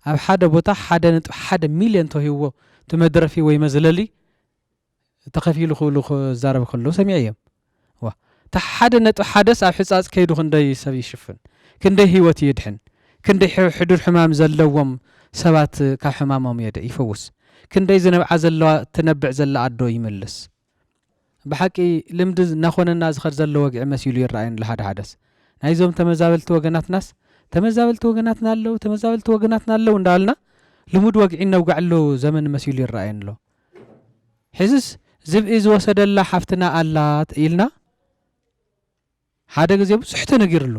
ኣብ ሓደ ቦታ ሓደ ነጥቢ ሓደ ሚልዮን ተዋሂብዎ እቲ መድረፊ ወይ መዝለሊ ተኸፊሉ ክብሉ ክዛረቡ ከለዉ ሰሚዐ እዮም። ዋ፣ እቲ ሓደ ነጥቢ ሓደስ ኣብ ሕፃፅ ከይዱ ክንደይ ሰብ ይሽፍን፣ ክንደይ ህይወት ይድሕን፣ ክንደይ ሕ- ሕዱር ሕማም ዘለዎም ሰባት ካብ ሕማሞም የደ ይፈውስ፣ ክንደይ ዝነብዓ ዘለዋ ትነብዕ ዘላ ኣዶ ይምልስ። ብሓቂ ልምዲ እናኾነና ዝኸድ ዘሎ ወግዒ መሲሉ ይረኣየኒ ኣሎ ሓደ ሓደስ። ናይዞም ተመዛበልቲ ወገናትናስ ተመዛበልቲ ወገናትና ኣለዉ ተመዛበልቲ ወገናትና ኣለዉ እንዳበልና ልሙድ ወግዒ እነውግዐሉ ዘመን መሲሉ ይረኣየኒ ኣሎ። ሕዝስ ዝብኢ ዝወሰደላ ሓፍትና ኣላት ኢልና ሓደ ግዜ ብዙሕ ተነጊርሉ።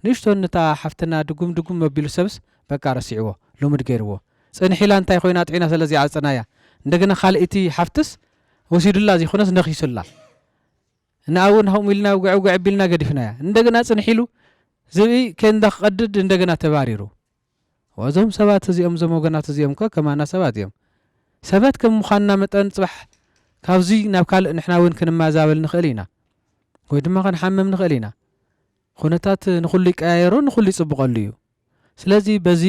ንእሽቶ ንታ ሓፍትና ድጉም ድጉም መቢሉ ሰብስ በቃ ረሲዕዎ፣ ልሙድ ገይርዎ። ጽንሕ ኢላ እንታይ ኮይና ጥዒና ስለ ዘይዓጸናያ። እንደገና ካልእ እቲ ሓፍትስ ወሲዱላ ዘይኮነስ ነኺሱላ። ንኣ እውን ከምኡ ኢልና ውግዕ ውግዕ ኣቢልና ገዲፍናያ። እንደገና ጽንሕ ኢሉ ዝብኢ ከንዳ ክቐድድ እንደገና ተባሪሩ። እዞም ሰባት እዚኦም እዞም ወገናት እዚኦም ከ ከማና ሰባት እዮም። ሰባት ከም ምዃንና መጠን ጽባሕ ካብዚ ናብ ካልእ ንሕና እውን ክንመዛበል ንኽእል ኢና። ወይ ድማ ክንሓምም ንኽእል ኢና። ኩነታት ንኹሉ ይቀያየሮ ንኹሉ ይጽብቐሉ እዩ። ስለዚ በዚ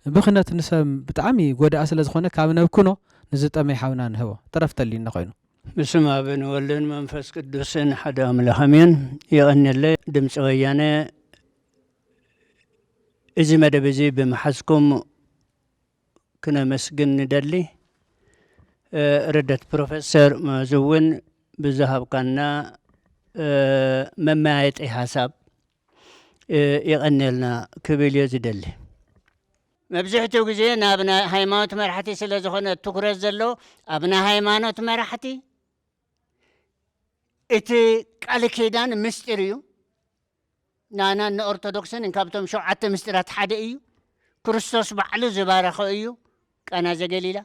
ብኽነት ንሰብ ብጣዕሚ ጎዳኢ ስለ ዝኾነ ካብ ነብክኖ ንዝጠመይ ሓውና ንህቦ። ተረፍ ተልዩና ኮይኑ። በስመ ኣብ ወወልድ ወመንፈስ ቅዱስ ሓደ ኣምላኽ ኣሜን። የቐንየለይ ድምፂ ወያነ እዚ መደብ እዚ ብምሓዝኩም ክነመስግን ንደሊ። ረደት ፕሮፌሰር መዙ እውን ብዝሃብካና መመያየጢ ሓሳብ የቐንየልና ክብል እየ ዝደሊ። መብዝሕትኡ ግዜ ናብ ናይ ሃይማኖት መራሕቲ ስለ ዝኾነ ትኩረት ዘሎ ኣብ ናይ ሃይማኖት መራሕቲ እቲ ቃል ኪዳን ምስጢር እዩ። ናና ንኦርቶዶክስን ካብቶም ሸውዓተ ምስጢራት ሓደ እዩ። ክርስቶስ ባዕሉ ዝባረኸ እዩ። ቃና ዘገሊላ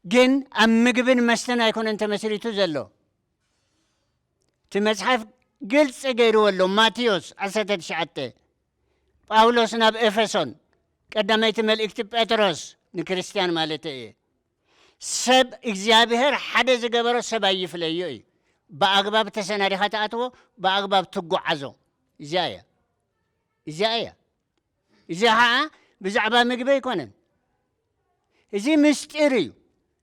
ግን ኣብ ምግብን መስተን ኣይኮነን ተመስሪቱ ዘሎ። እቲ መጽሓፍ ግልጺ ገይርዎ ኣሎ። ማቴዎስ ዓሰርተ ትሽዓተ ጳውሎስ ናብ ኤፌሶን ቀዳመይቲ መልእክቲ ጴጥሮስ ንክርስትያን ማለት እየ። ሰብ እግዚኣብሔር ሓደ ዝገበሮ ሰብ ኣይፍለዮ እዩ። ብኣግባብ ተሰናዲኻ ትኣትዎ፣ ብኣግባብ ትጓዓዞ። እዚኣ እያ እዚኣ እያ። እዚ ኸዓ ብዛዕባ ምግቢ ኣይኮነን። እዚ ምስጢር እዩ።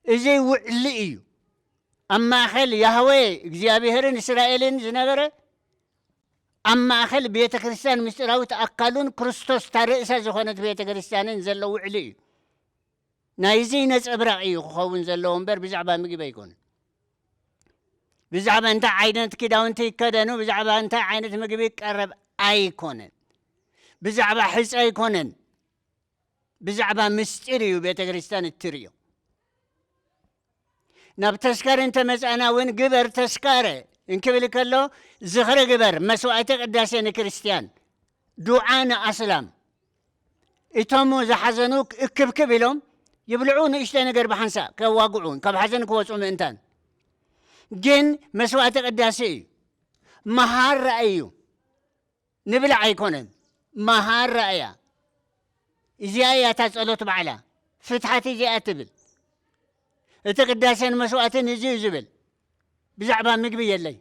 እዚ ውዕሊ እዩ። ኣብ ማእኸል ያህዌ እግዚኣብሔርን እስራኤልን ዝነበረ ኣብ ማእኸል ቤተ ክርስቲያን ምስጢራዊት ኣካሉን ክርስቶስ እታ ርእሰ ዝኾነት ቤተ ክርስቲያንን ዘሎ ውዕሊ እዩ። ናይዚ ነፀብራቕ እዩ ክኸውን ዘለዎ እምበር ብዛዕባ ምግቢ ኣይኮነን። ብዛዕባ እንታይ ዓይነት ክዳውንቲ ይከደኑ ብዛዕባ እንታይ ዓይነት ምግቢ ይቀረብ ኣይኮነን። ብዛዕባ ሕፀ ኣይኮነን። ብዛዕባ ምስጢር እዩ ቤተ ክርስቲያን እትርእዮ። ናብ ተስካር እንተመፃእና እውን ግበር ተስካረ እንክብል ከሎ ዝኽሪ ግበር መስዋዕተ ቅዳሴ ንክርስትያን ዱዓ ንኣስላም እቶም ዝሓዘኑ እክብክብ ኢሎም ይብልዑ ንእሽተ ነገር ብሓንሳእ ከዋግዑ ካብ ሓዘን ክወፁ ምእንታን ግን መስዋዕተ ቅዳሴ እዩ። መሃራ እዩ። ንብላዕ ኣይኮነን መሃራ እያ። እዚኣ እያ እታ ጸሎት ባዕላ ፍትሓት እዚኣ ትብል። እቲ ቅዳሴን መስዋዕትን እዚ እዩ ዝብል። ብዛዕባ ምግቢ የለይ፣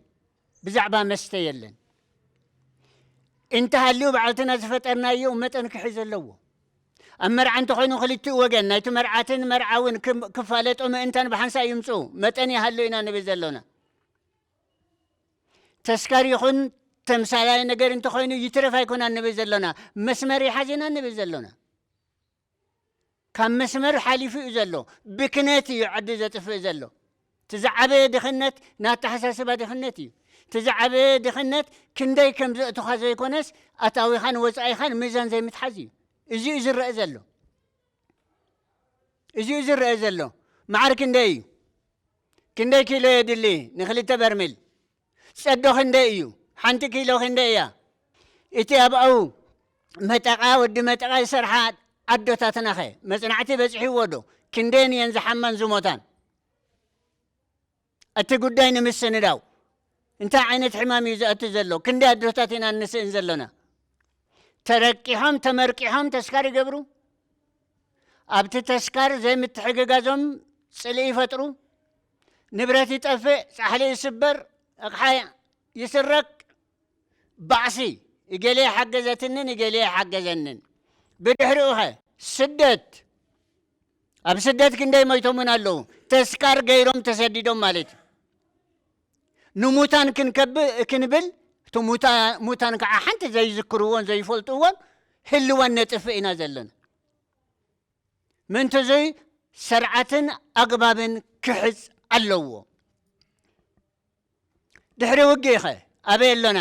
ብዛዕባ መስተ የለን። እንተሃልዩ ባዕልትና ዝፈጠርናዮ መጠን ክሕዝ ኣለዎ። ኣብ መርዓ እንተኾይኑ ክልቲኡ ወገን ናይቲ መርዓትን መርዓውን ክም- ክፋለጡ ምእንታን ብሓንሳእ ይምፁ መጠን ይሃሉ ኢና ንብል ዘሎና። ተስካር ይኹን ተምሳላይ ነገር እንተኾይኑ ይትረፍ ኣይኮናን ንብል ዘሎና፣ መስመር ይሓዝ ኢና ንብል ዘሎና። ካብ መስመር ሓሊፉ እዩ ዘሎ። ብክነት እዩ ዓዲ ዘጥፍእ ዘሎ። እቲ ዝዓበየ ድኽነት ናይ ኣተሓሳስባ ድኽነት እዩ። እቲ ዝዓበየ ድኽነት ክንደይ ከም ዘእቱኻ ዘይኮነስ ኣታዊኻን ወፃኢኻን ሚዛን ዘይምትሓዝ እዩ። እዚ እዩ ዝረአ ዘሎ። እዚ እዩ ዝረአ ዘሎ። መዓር ክንደይ እዩ? ክንደይ ኪሎ የድሊ ንክልተ በርሚል? ፀዶ ክንደይ እዩ? ሓንቲ ኪሎ ክንደይ እያ? እቲ ኣብኡ መጠቓ ወዲ መጠቓ ዝሰርሓ ኣዶታትናኸ መፅናዕቲ በፂሕዎ ዶ? ክንደየን እየን ዝሓማን ዝሞታን? እቲ ጉዳይ ንምስንዳው እንታይ ዓይነት ሕማም እዩ ዘእቱ ዘሎ? ክንደይ ኣዶታት ኢና እንስእን ዘሎና? ተረቂሖም ተመርቂሖም ተስካር ይገብሩ። ኣብቲ ተስካር ዘይምትሕግጋዞም ፅልኢ ይፈጥሩ። ንብረት ይጠፍእ፣ ፃሕሊ ይስበር፣ ኣቕሓ ይስረቅ፣ ባእሲ፣ እገሌ ሓገዘትንን እገሌ ሓገዘንን። ብድሕሪኡ ኸ ስደት። ኣብ ስደት ክንደይ ሞይቶም እውን ኣለዉ። ተስካር ገይሮም ተሰዲዶም ማለት እዩ። ንሙታን ክንከብ ክንብል እቲ ሙታ- ሙታን ከዓ ሓንቲ ዘይዝክርዎን ዘይፈልጥዎን ህልወን ነጥፍእ ኢና ዘለና። ምእንቲ እዙይ ስርዓትን ኣግባብን ክሕዝ ኣለዎ። ድሕሪ ውግእ ኸ ኣበይ ኣሎና?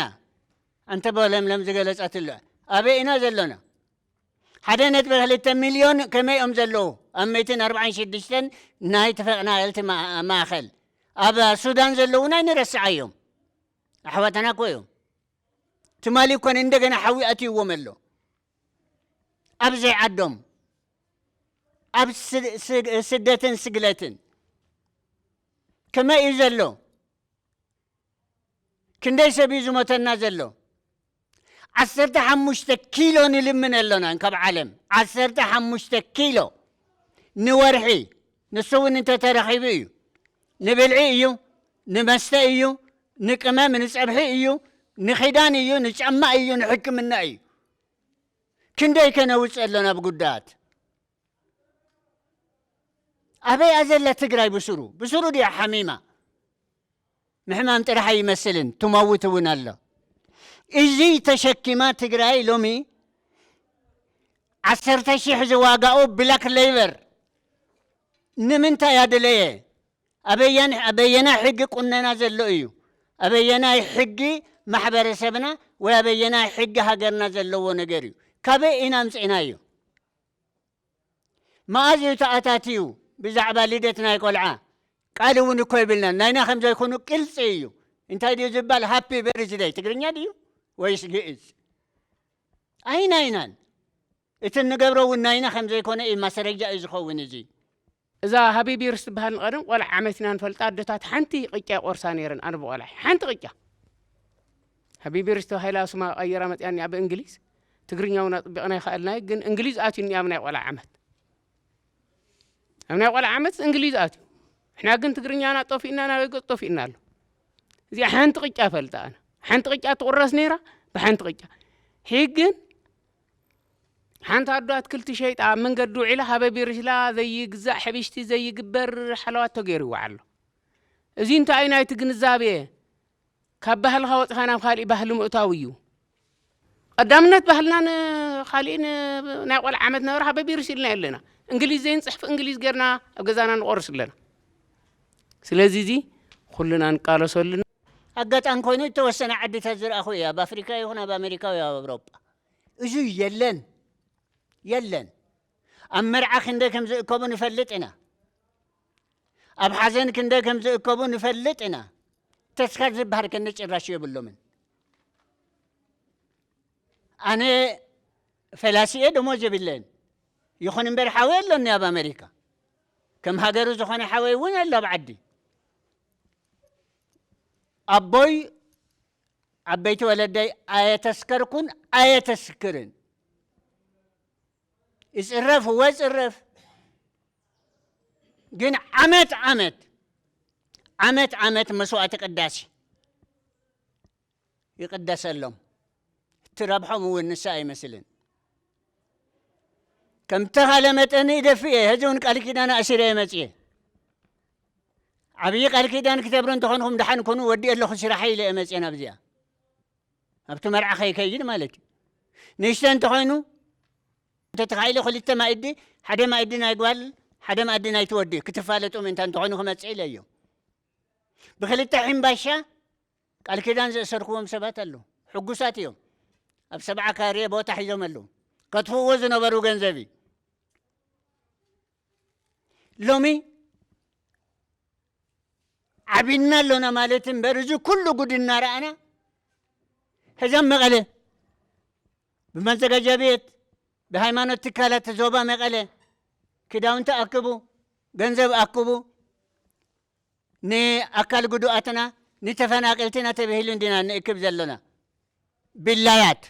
ኣንተ ለምለም ዝገለጸትሉ ኣበይ ኢና ዘሎና? ሓደ ነጥቢ ክልተ ሚልዮን ከመይ እዮም ዘለዉ ኣብ ሚእትን ኣርባዓን ሽዱሽተን ናይ ተፈናቐልቲ ማ- ማእኸል? ኣብ ሱዳን ዘለዉና ኣይንረስዓዮም። ኣሕዋትና እኮ እዮም። ትማሊ እኮ እንደገና ሓዊ ኣትይዎም ኣሎ። ኣብ ዘይዓዶም፣ ኣብ ስ- ስ- ስደትን ስግለትን ከመይ እዩ ዘሎ? ክንደይ ሰብ እዩ ዝሞተና ዘሎ? ዓሰርተ ሓሙሽተ ኪሎ ንልምን ኣሎና ካብ ዓለም። ዓሰርተ ሓሙሽተ ኪሎ ንወርሒ። ንሱ እውን እንተተረኺቡ እዩ። ንብልዒ እዩ፣ ንመስተ እዩ፣ ንቅመም፣ ንፀብሒ እዩ፣ ንኺዳን እዩ፣ ንጫማ እዩ፣ ንሕክምና እዩ። ክንደይ ከነውፅእ ኣሎና ብጉዳት? ኣበይ እያ ዘላ ትግራይ ብስሩ? ብስሩ ድያ ሓሚማ? ምሕማም ጥራሕ ኣይመስልን፣ ትመውት እውን ኣሎ። እዚ ተሸኪማ ትግራይ ሎሚ ዓሰርተ ሺሕ ዝዋጋኡ ብላክ ሌበር ንምንታይ ኣድለየ? ኣበየን- ኣበየናይ ሕጊ ቁነና ዘሎ እዩ? ኣበየናይ ሕጊ ማሕበረሰብና ወይ ኣበየናይ ሕጊ ሃገርና ዘለዎ ነገር እዩ? ካበይ ኢና ኣምፅእናዮ? መኣዝ እዩ ተኣታትዩ? ብዛዕባ ልደት ናይ ቆልዓ ቃል እውን እኮ ይብልናን ናይና ከም ዘይኮኑ ቅልፂ እዩ። እንታይ ድዩ ዝበሃል? ሃፒ በርዝደይ ትግርኛ ድዩ ወይስ ግእዝ? ኣይናይናን። እቲ እንገብሮ እውን ናይና ከም ዘይኮነ እዩ ማስረጃ እዩ ዝኸውን። እዚ እዛ ሃቢቢርስ ትበሃል ንቐደም ቆልዓ ዓመት ኢና ንፈልጣ ኣደታት ሓንቲ ቅጫ ቆርሳ ነይረን ኣነ ብቆልዓ ሓንቲ ቅጫ። ሃቢቢርስ ተባሂላ ስማ ቀይራ መፅያ እኒኣ ብእንግሊዝ። ትግርኛ እውን ኣጥቢቕና ይኸኣልናይ ግን እንግሊዝ ኣትዩ እኒኣ ኣብ ናይ ቆልዓ ዓመት ኣብ ናይ ቆልዓ ዓመት እንግሊዝ ኣትዩ። ንሕና ግን ትግርኛና ጠፊእና ናበይ ገፅ ጠፊእና ኣሎ። እዚኣ ሓንቲ ቅጫ ፈልጣ ኣነ ሓንቲ ቅጫ ትቑረስ ነይራ ብሓንቲ ቅጫ። ሕግን ሓንቲ ኣዶ ኣትክልቲ ሸይጣ ኣብ መንገዲ ውዒላ ሃበቢርስ ኢላ ዘይግዛእ ሕብሽቲ ዘይግበር ሓለዋት ተገይርዋ ኣሎ። እዚ እንታይ እዩ ናይቲ ግንዛቤ? ካብ ባህልኻ ወፂኻ ናብ ካሊእ ባህሊ ምእታው እዩ። ቀዳምነት ባህልና ንካሊእ ናይ ቆልዓ ዓመት ነበረ ሃበቢርስ ኢልና ኣለና። እንግሊዝ ዘይንፅሕፍ እንግሊዝ ጌርና ኣብ ገዛና ንቆርስ ኣለና። ስለዚ እዚ ኩልና ንቃለሰሉ። ኣጋጣሚ ኮይኑ እተወሰነ ዓድታት ዝረኣኹ እየ ኣብ ኣፍሪካ ይኹን ኣብ ኣሜሪካ ወይ ኣብ ኣውሮጳ። እዚ የለን የለን። ኣብ መርዓ ክንደይ ከም ዝእከቡ ንፈልጥ ኢና። ኣብ ሓዘን ክንደይ ከም ዝእከቡ ንፈልጥ ኢና። ተስካር ዝበሃል ከነ ጭራሽ የብሎምን። ኣነ ፈላሲኤ ደሞዝ የብለን። ይኹን እምበር ሓወይ ኣሎኒ ኣብ ኣሜሪካ። ከም ሃገሩ ዝኾነ ሓወይ እውን ኣሎ ኣብ ዓዲ። ኣቦይ ዓበይቲ ወለደይ ኣየተስከርኩን ኣየተስክርን። ይፅረፍ እወ ፅረፍ። ግን ዓመት ዓመት ዓመት ዓመት መስዋእቲ ቅዳሴ ይቅደሰሎም። እቲ ረብሖም እውን ንሳ ኣይመስልን። ከም ተኻለ መጠን ይደፍእ እየ። ሕዚ እውን ቃል ኪዳን ኣሲረ እየ መፅየ። ዓብዪ ቃል ኪዳን ክተብሩ እንተኾንኩም ደሓን ኮኑ፣ ወዲእ ኣለኹ ስራሐይ ኢለ እየ መፅየ ናብዚኣ። ኣብቲ መርዓ ከይከይድ ማለት እዩ። ንእሽተ እንተኾይኑ እንተተኻኢሉ ክልተ ማእዲ፣ ሓደ ማእዲ ናይ ጓል፣ ሓደ ማእዲ ናይ ትወዲ ክትፋለጡ ምእንታ እንተኾይኑ ክመፅእ ኢለ እዮም። ብክልተ ሒምባሻ ቃል ኪዳን ዘእሰርክዎም ሰባት ኣለዉ። ሕጉሳት እዮም። ኣብ ሰብዓ ካሬ ቦታ ሒዞም ኣለዉ። ከጥፍእዎ ዝነበሩ ገንዘብ እዩ። ሎሚ ዓቢና ኣሎና ማለት እምበር፣ እዚ ኩሉ ጉድ እናረኣና፣ ሕዛም መቐለ ብመዘጋጃ ቤት፣ ብሃይማኖት ትካላት ዞባ መቐለ ክዳውንቲ ኣክቡ፣ ገንዘብ ኣክቡ፣ ንኣካል ጉዱኣትና፣ ንተፈናቀልትና ተባሂሉ እንዲና ንእክብ ዘለና። ቢላያት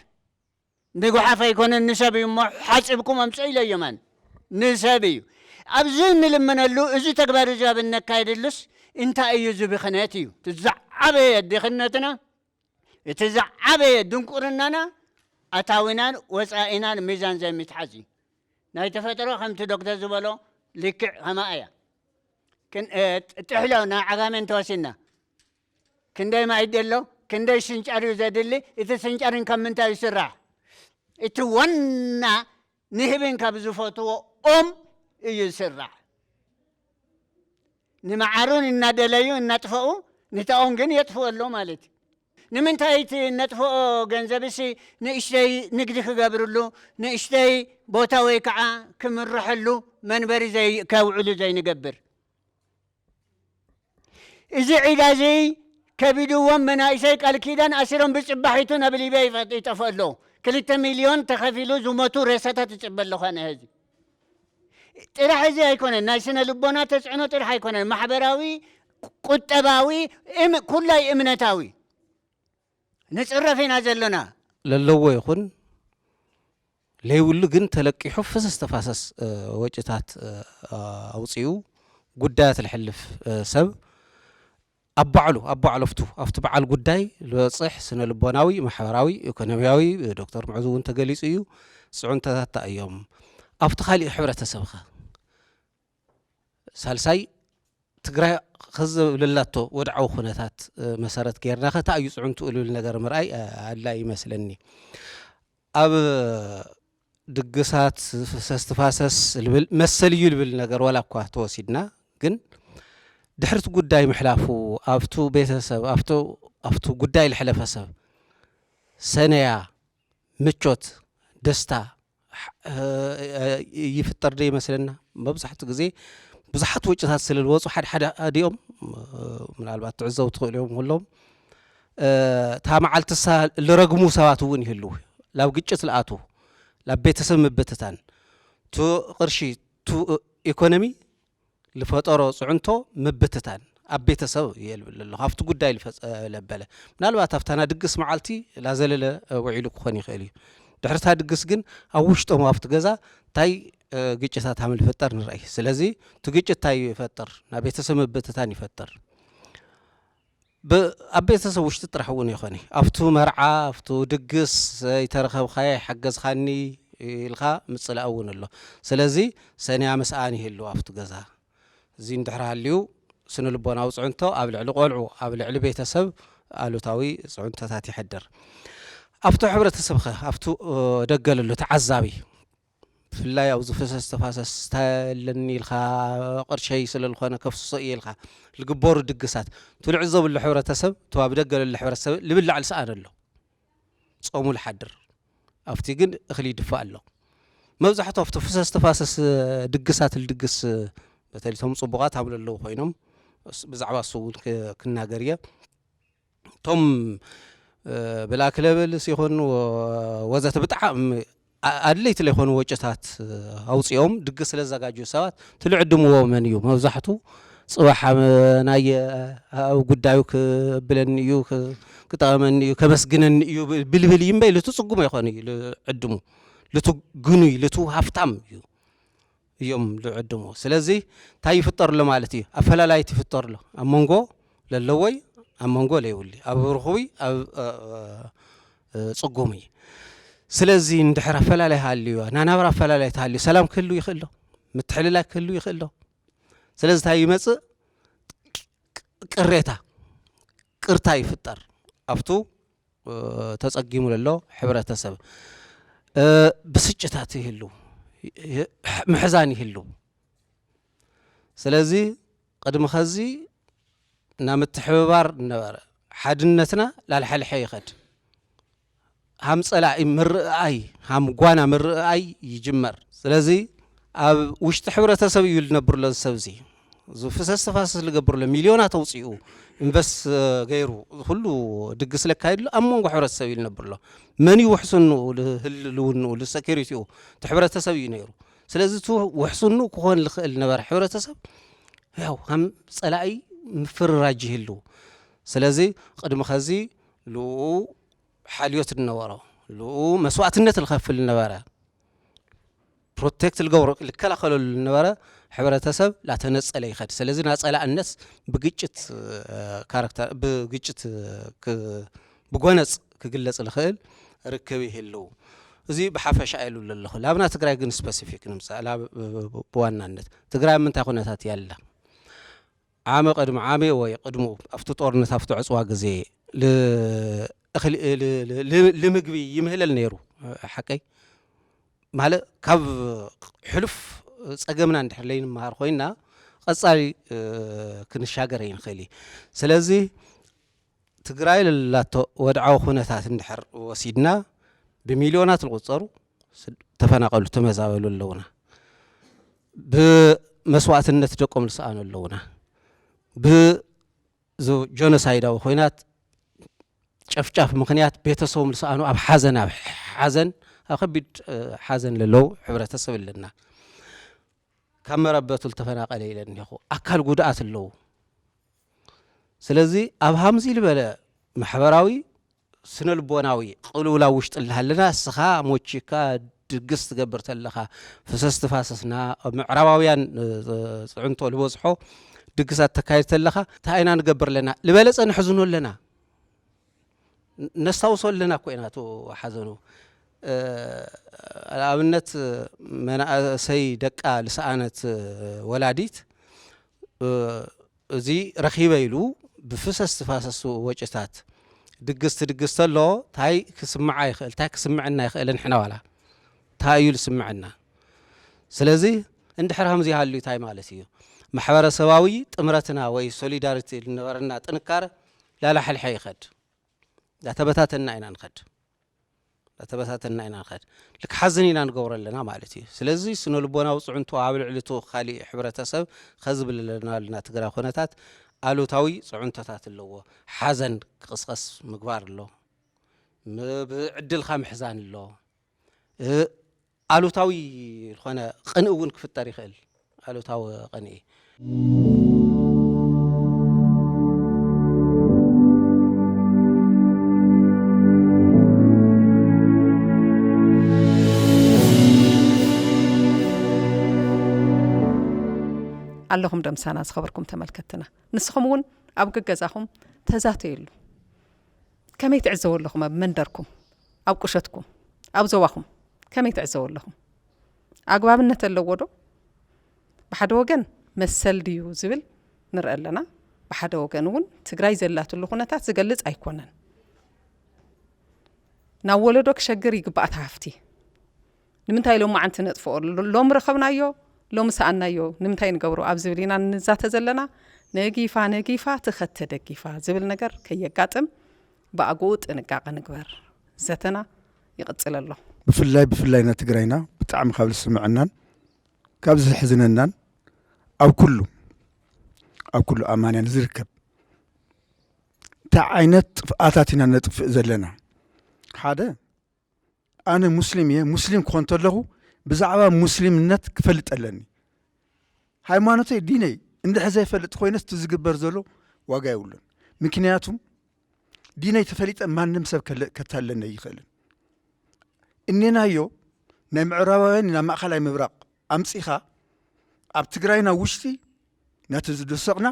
ንጉሓፍ ኣይኮነን፣ ንሰብ እዩ እሞ ሓፂብኩም ኣምፅኡ ኢለ እዮማን። ንሰብ እዩ። ኣብዚ እንልምነሉ፣ እዚ ተግባር እዚ ኣብ እነካየደሉስ እንታይ እዩ? እዚ ብኽነት እዩ። እቲ ዝዓበየ ድኽነትና፣ እቲ ዝዓበየ ድንቁርናና ኣታዊናን ወፃኢናን ሚዛን ዘይምትሓዝ እዩ። ናይ ተፈጥሮ ከምቲ ዶክተር ዝበሎ ልክዕ ከማኣ እያ። ክን-፣ እ፣ ጥሕሎ ናይ ዓጋመ እንተወሲድና፣ ክንደይ ማይ ደሎ፣ ክንደይ ስንጫር እዩ ዘድሊ፣ እቲ ስንጫርን ካብ ምንታይ ይስራሕ? እቲ ዋና ንህብን ካብ ዝፈትዎ ኦም እዩ ዝስራሕ። ንመዓሩን እናደለዩ እናጥፈኡ፣ ንታ ኦም ግን የጥፍኡ ኣሎ ማለት እዩ። ንምንታይ እቲ እነጥፍኦ ገንዘብሲ ንእሽተይ ንግዲ ክገብርሉ፣ ንእሽተይ ቦታ ወይ ከዓ ክምርሐሉ መንበሪ ዘይ-፣ ከውዕሉ ዘይንገብር? እዚ ዒዳ እዚ ከቢድዎም መናእሰይ ቃል ኪዳን ኣሲሮም ብፅባሒቱ ናብ ሊብያ ይፈ-፣ ይጠፍኡ ኣለዉ። ክልተ ሚልዮን ተኸፊሉ ዝሞቱ ሬሳታት ይፅበ ኣለኹ ኣነ ሕዚ። ጥራሕ እዚ ኣይኮነን፣ ናይ ስነ ልቦና ተፅዕኖ ጥራሕ ኣይኮነን፣ ማሕበራዊ፣ ቁጠባዊ፣ እም-፣ ኩላይ እምነታዊ። ንፅረፍ ኢና ዘለና። ለለዎ ይኹን ለይብሉ ግን ተለቂሑ ፍስስ ተፋሰስ፣ እ፣ ወጪታት፣ እ፣ ኣውፂኡ ጉዳያት ልሕልፍ፣ እ፣ ሰብ ኣብ ባዕሉ፣ ኣብ ባዕሉ ኣብቱ፣ ኣብቲ በዓል ጉዳይ ዝበፅሕ ስነ ልቦናዊ፣ ማሕበራዊ፣ ኢኮኖሚያዊ፣ ዶክተር ምዕዙ እውን ተገሊፁ እዩ፣ ፅዕንቶታት እንታይ እዮም? ኣብቲ ካሊእ ሕብረተሰብ ኸ? ሳልሳይ፣ ትግራይ ኸዚ ዘብለላቶ ወድዓዊ ኩነታት፣ እ፣ መሰረት ጌርና ኸ እንታይ እዩ ፅዕንትኡ ልብል ነገር ምርኣይ፣ እ፣ ኣድላይ ይመስለኒ። ኣብ ድግሳት፣ ፈሰስ ትፋሰስ ልብል መሰል እዩ ልብል ነገር ዋላ እኳ ተወሲድና፣ ግን ድሕርቲ ጉዳይ ምሕላፉ፣ ኣብቱ ቤተሰብ፣ ኣብቱ፣ ኣብቱ ጉዳይ ልሕለፈ ሰብ ሰነያ፣ ምቾት፣ ደስታ፣ ሕ-፣ እ፣ እ፣ ይፍጠር ዶ ይመስለና? መብዛሕትኡ ግዜ ብዙሓት ወጪታት ስለ ዝወፁ፣ ሓደ ሓደ ኣዲኦም፣ እ፣ ምናልባት ትዕዘቡ ትኽእሉ እዮም፣ ኩሎም፣ እ፣ እታ መዓልቲ እሳ ልረግሙ ሰባት እውን ይህልዉ። ላብ ግጭት ልኣትዉ፣ ላብ ቤተሰብ ምብትታን፣ ቱ ቅርሺ፣ ቱ ኢኮኖሚ ልፈጠሮ ፅዕንቶ ምብትታን ኣብ ቤተሰብ እየ ልብል ኣለኹ። ኣብቲ ጉዳይ ልፈፀ-፣ ለበለ። ምናልባት ኣብታ ናይ ድግስ መዓልቲ ላዘለለ፣ እ፣ ውዒሉ ክኾን ይኽእል እዩ። ድሕሪ እታ ድግስ ግን ኣብ ውሽጦም ኣብቲ ገዛ እንታይ፣ እ፣ ግጭታት ሃም ልፍጠር ንርኣይ። ስለዚ እቲ ግጭት እንታይ ይፈጥር? ናይ ቤተሰብ ምብትታን ይፈጥር። ብ-፣ ኣብ ቤተሰብ ውሽጢ ጥራሕ እውን ይኾነ። ኣብቱ መርዓ፣ ኣብቱ ድግስ፣ ዘይተረኸብካዮ ኣይሓገዝካኒ ኢልካ ምፅላእ እውን ኣሎ። ስለዚ ሰንያ ምስኣን ይህሉ ኣብቱ ገዛ። እዚ እንድሕር ሃልዩ ስነ ልቦናዊ ፅዕንቶ ኣብ ልዕሊ ቆልዑ፣ ኣብ ልዕሊ ቤተሰብ ኣሉታዊ ፅዕንቶታት ይሕድር። ኣብቱ ሕብረተሰብ ኸ፣ ኣብቱ፣ እ፣ ደገ ለሎ ተዓዛቢ፣ ብፍላይ ኣብዚ ፈሰስ ተፋሰስ እንታይ ኣለኒ ኢልካ፣ ቅርሸይ ስለ ዝኾነ ከፍስሶ እየ ኢልካ ልግበሩ ድግሳት፣ እቲ ልዕዘቡ ዘሎ ሕብረተሰብ፣ እቲ ኣብ ደገ ለሎ ሕብረተሰብ ልብላዕ ልስኣን ኣሎ። ጾሙ ልሓድር፣ ኣብቲ ግን እኽሊ ይድፋእ ኣሎ። መብዛሕትኡ ኣብቲ ፈሰስ ተፋሰስ ድግሳት ልድግስ፣ በተለይ እቶም ጽቡቓት ኣብ ለለዉ ኮይኖም፣ ብዛዕባ እሱ እውን ክ-፣ ክናገር እየ። እቶም፣ እ፣ ብላክ ሌበልስ ይኹን ወ-፣ ወዘተ ብጣዕሚ ኣ-፣ ኣድለይቲ ለይኮኑ ወጪታት፣ እ፣ ኣውፂኦም ድግስ ስለዘጋጅዩ ሰባት እቲ ልዕድምዎ መን እዩ? መብዛሕቱ ጽባሕ፣ እ፣ ናይ፣ እ፣ ኣብ ጉዳዩ ክብለኒ እዩ፣ ክ-፣ ክጠቐመኒ እዩ፣ ከመስግነኒ እዩ ብ-፣ ብልብል እዩ እምበይ ልቱ ጽጉም ኣይኮነ እዩ ልዕድሙ። ልቱ ግኑይ፣ ልቱ ሃፍታም እዩ። እዮም ዝዕድሙ። ስለዚ እንታይ ይፍጠር ኣሎ ማለት እዩ? ኣፈላላይት ይፍጠር ኣሎ። ኣብ መንጎ ለለዎይ፣ ኣብ መንጎ ለይብሉይ፣ ኣብ ርኹብይ፣ ኣብ፣ እ፣ እ፣ እ፣ ጽጉምይ። ስለዚ እንድሕር ኣፈላላይ ሃልዩ፣ ናናብራ ኣፈላላይ ተሃልዩ፣ ሰላም ክህሉ ይኽእል ዶ? ምትሕልላይ ክህሉ ይኽእል ዶ? ስለዚ እንታይ ይመጽእ? ቅሬታ፣ ቅርታ ይፍጠር። ኣብቱ ተጸጊሙ ዘሎ ሕብረተሰብ ብስጭታት ይህሉ፣ ምሕዛን ይህሉ። ስለዚ ቅድሚ ኸዚ ናብ ምትሕብባር ነበረ ሓድነትና ላልሐልሐ ይኸድ። ሃም ጸላኢ ምርኣይ፣ ሃም ጓና ምርኣይ ይጅመር። ስለዚ ኣብ ውሽጢ ሕብረተሰብ እዩ ልነብርሎ ዝሰብ እዚ። እዚ ፍሰስ ተፋሰስ ልገብርሎ ሚልዮናት ኣውጺኡ ኢንቨስት ገይሩ ኩሉ ድግስ ለካይድሉ ኣብ መንጎ ሕብረተሰብ እዩ ልነብርሎ። መን እዩ ውሕስንኡ ልህልውንኡ ልሰኪሪቲኡ? እቲ ሕብረተሰብ እዩ ነይሩ። ስለዚ እቲ ውሕስንኡ ክኾን ልኽእል ነበረ ሕብረተሰብ ያው ከም ጸላኢ ምፍርራጅ ይህሉ። ስለዚ ቅድሚ ኸዚ ልኡ ሓልዮት ዝነበሮ፣ ልኡ መስዋዕትነት ዝኸፍል ነበረ፣ ፕሮቴክት ልገብሮ ልከላኸለሉ ነበረ። ሕብረተሰብ ላተነጸለ ይኸድ። ስለዚ ናጸላእነት ብግጭት ካራክተር ብግጭት ብጎነጽ ክግለጽ ልኽእል ርክብ ይህልው። እዚ ብሓፈሻ ኢሉ ኣለኹ። ላብና ትግራይ ግን ስፐሲፊክ ንምሳእ ብዋናነት ትግራይ ኣብ ምንታይ ኩነታት ያላ? ዓመ ቅድሚ ዓመ ወይ ቅድሙ ኣብቲ ጦርነት ኣብቲ ዕፅዋ ግዜ ልእኽሊ ልምግቢ ይምህለል ነይሩ። ሓቀይ ማለት ካብ ሕሉፍ ፀገምና እንድሕር ለይንመሃር ኮይና ቀፃሊ ክንሻገር ይንኽእል እዩ። ስለዚ ትግራይ ለላቶ ወድዓዊ ኩነታት እንድሕር ወሲድና ብሚልዮናት ዝቁፀሩ ተፈናቀሉ ተመዛበሉ ኣለውና። ብመስዋእትነት ደቆም ዝሰኣኑ ኣለውና። ብዞኖሳይዳዊ ኮይናት ጨፍጫፍ ምኽንያት ቤተሰቦም ዝሰኣኑ ኣብ ሓዘን ኣብ ሓዘን ኣብ ከቢድ ሓዘን ለለው ሕብረተሰብ ኣለና። ካብ መረበቱ ዝተፈናቀለ ኢለ እኒኹ ኣካል ጉድኣት ኣለዉ። ስለዚ ኣብ ሃምዚ ዝበለ ማሕበራዊ ስነ ልቦናዊ ቅልውላው ውሽጢ እናሃለና እስኻ ሞቺካ ድግስ ትገብር ተለኻ ፍሰስ ትፋሰስና ኣብ ምዕራባውያን ፅዕንቶ ዝበዝሖ ድግሳት ተካይድ ተለኻ እንታይ ኢና ንገብር ኣለና ዝበለፀ ንሕዝኖ ኣለና። ነስታውሶ ኣለና እኮ ኢና እቲ ሓዘኑ። ንኣብነት መናእሰይ ደቃ ልሰኣነት ወላዲት እዚ ረኺበ ኢሉ ብፍሰስ ዝፋሰሱ ወጭታት ድግስ ትድግስ ተሎ ታይ ክስምዓ ይኽእል ታይ ክስምዐና ይኽእል ንሕና ዋላ ታይ እዩ ዝስምዐና? ስለዚ እንድሕር ከምዚ ይሃሉ እንታይ ማለት እዩ? ማሕበረሰባዊ ጥምረትና ወይ ሶሊዳሪቲ ዝነበረና ጥንካረ ላላሓልሐ ይኸድ። ዳተበታተና ኢና ንኸድ ዳተበታተና ኢና ንኸድ። ልክ ሓዘን ኢና ንገብሮ ኣለና ማለት እዩ። ስለዚ ስነ ልቦናዊ ፅዕንቶ ኣብ ልዕሊ እቲ ካሊእ ሕብረተሰብ ኸዚ ብለና ኣለና ትግራይ ኩነታት ኣሉታዊ ፅዕንቶታት ኣለዎ። ሓዘን ክቕስቐስ ምግባር ኣሎ። ብዕድልካ ምሕዛን ኣሎ። ኣሉታዊ ዝኾነ ቅንኢ እውን ክፍጠር ይኽእል። ኣሉታዊ ቅንኢ። ኣለኹም ደምሳና ዝኸበርኩም ተመልከትና ንስኹም እውን ኣብ ገገዛኹም ተዛተየሉ። ከመይ ትዕዘቡ ኣለኹም ኣብ መንደርኩም ኣብ ቁሸትኩም ኣብ ዞባኹም ከመይ ትዕዘቡ ኣለኹም? ኣግባብነት ኣለዎ ዶ? ብሓደ ወገን መሰል ድዩ ዝብል ንርኢ ኣለና። ብሓደ ወገን እውን ትግራይ ዘላትሉ ኩነታት ዝገልፅ ኣይኮነን። ናብ ወለዶ ክሸግር ይግባእ እቲ ሃፍቲ። ንምንታይ ሎም መዓንቲ ነጥፍኦ? ሎሚ ረኸብናዮ ሎሚ ሰኣናዮ ንምንታይ ንገብሮ ኣብ ዝብል ኢና ንዛተ ዘለና። ነጊፋ ነጊፋ ትኸት ተደጊፋ ዝብል ነገር ከየጋጥም ብኣግኡ ጥንቃቐ ንግበር። ዘተና ይቕፅል ኣሎ። ብፍላይ ብፍላይ ና ትግራይና ብጣዕሚ ካብ ዝስምዐናን ካብ ዝሕዝነናን ኣብ ኩሉ ኣብ ኩሉ ኣማንያን ዝርከብ እንታይ ዓይነት ጥፍኣታት ኢና ነጥፍእ ዘለና? ሓደ ኣነ ሙስሊም እየ። ሙስሊም ክኾን ተለኹ ብዛዕባ ሙስሊምነት ክፈልጥ ኣለኒ። ሃይማኖተይ ዲነይ እንድሕር ዘይፈልጥ ኮይነስ እቲ ዝግበር ዘሎ ዋጋ የብሉን። ምክንያቱም ዲነይ ተፈሊጠ ማንም ሰብ ከታለኒ ኣይኽእልን። እኔናዮ ናይ ምዕራባውያን ናብ ማእኸላይ ምብራቕ ኣምፂኻ ኣብ ትግራይና ውሽጢ ናቲ ዝደሰቕና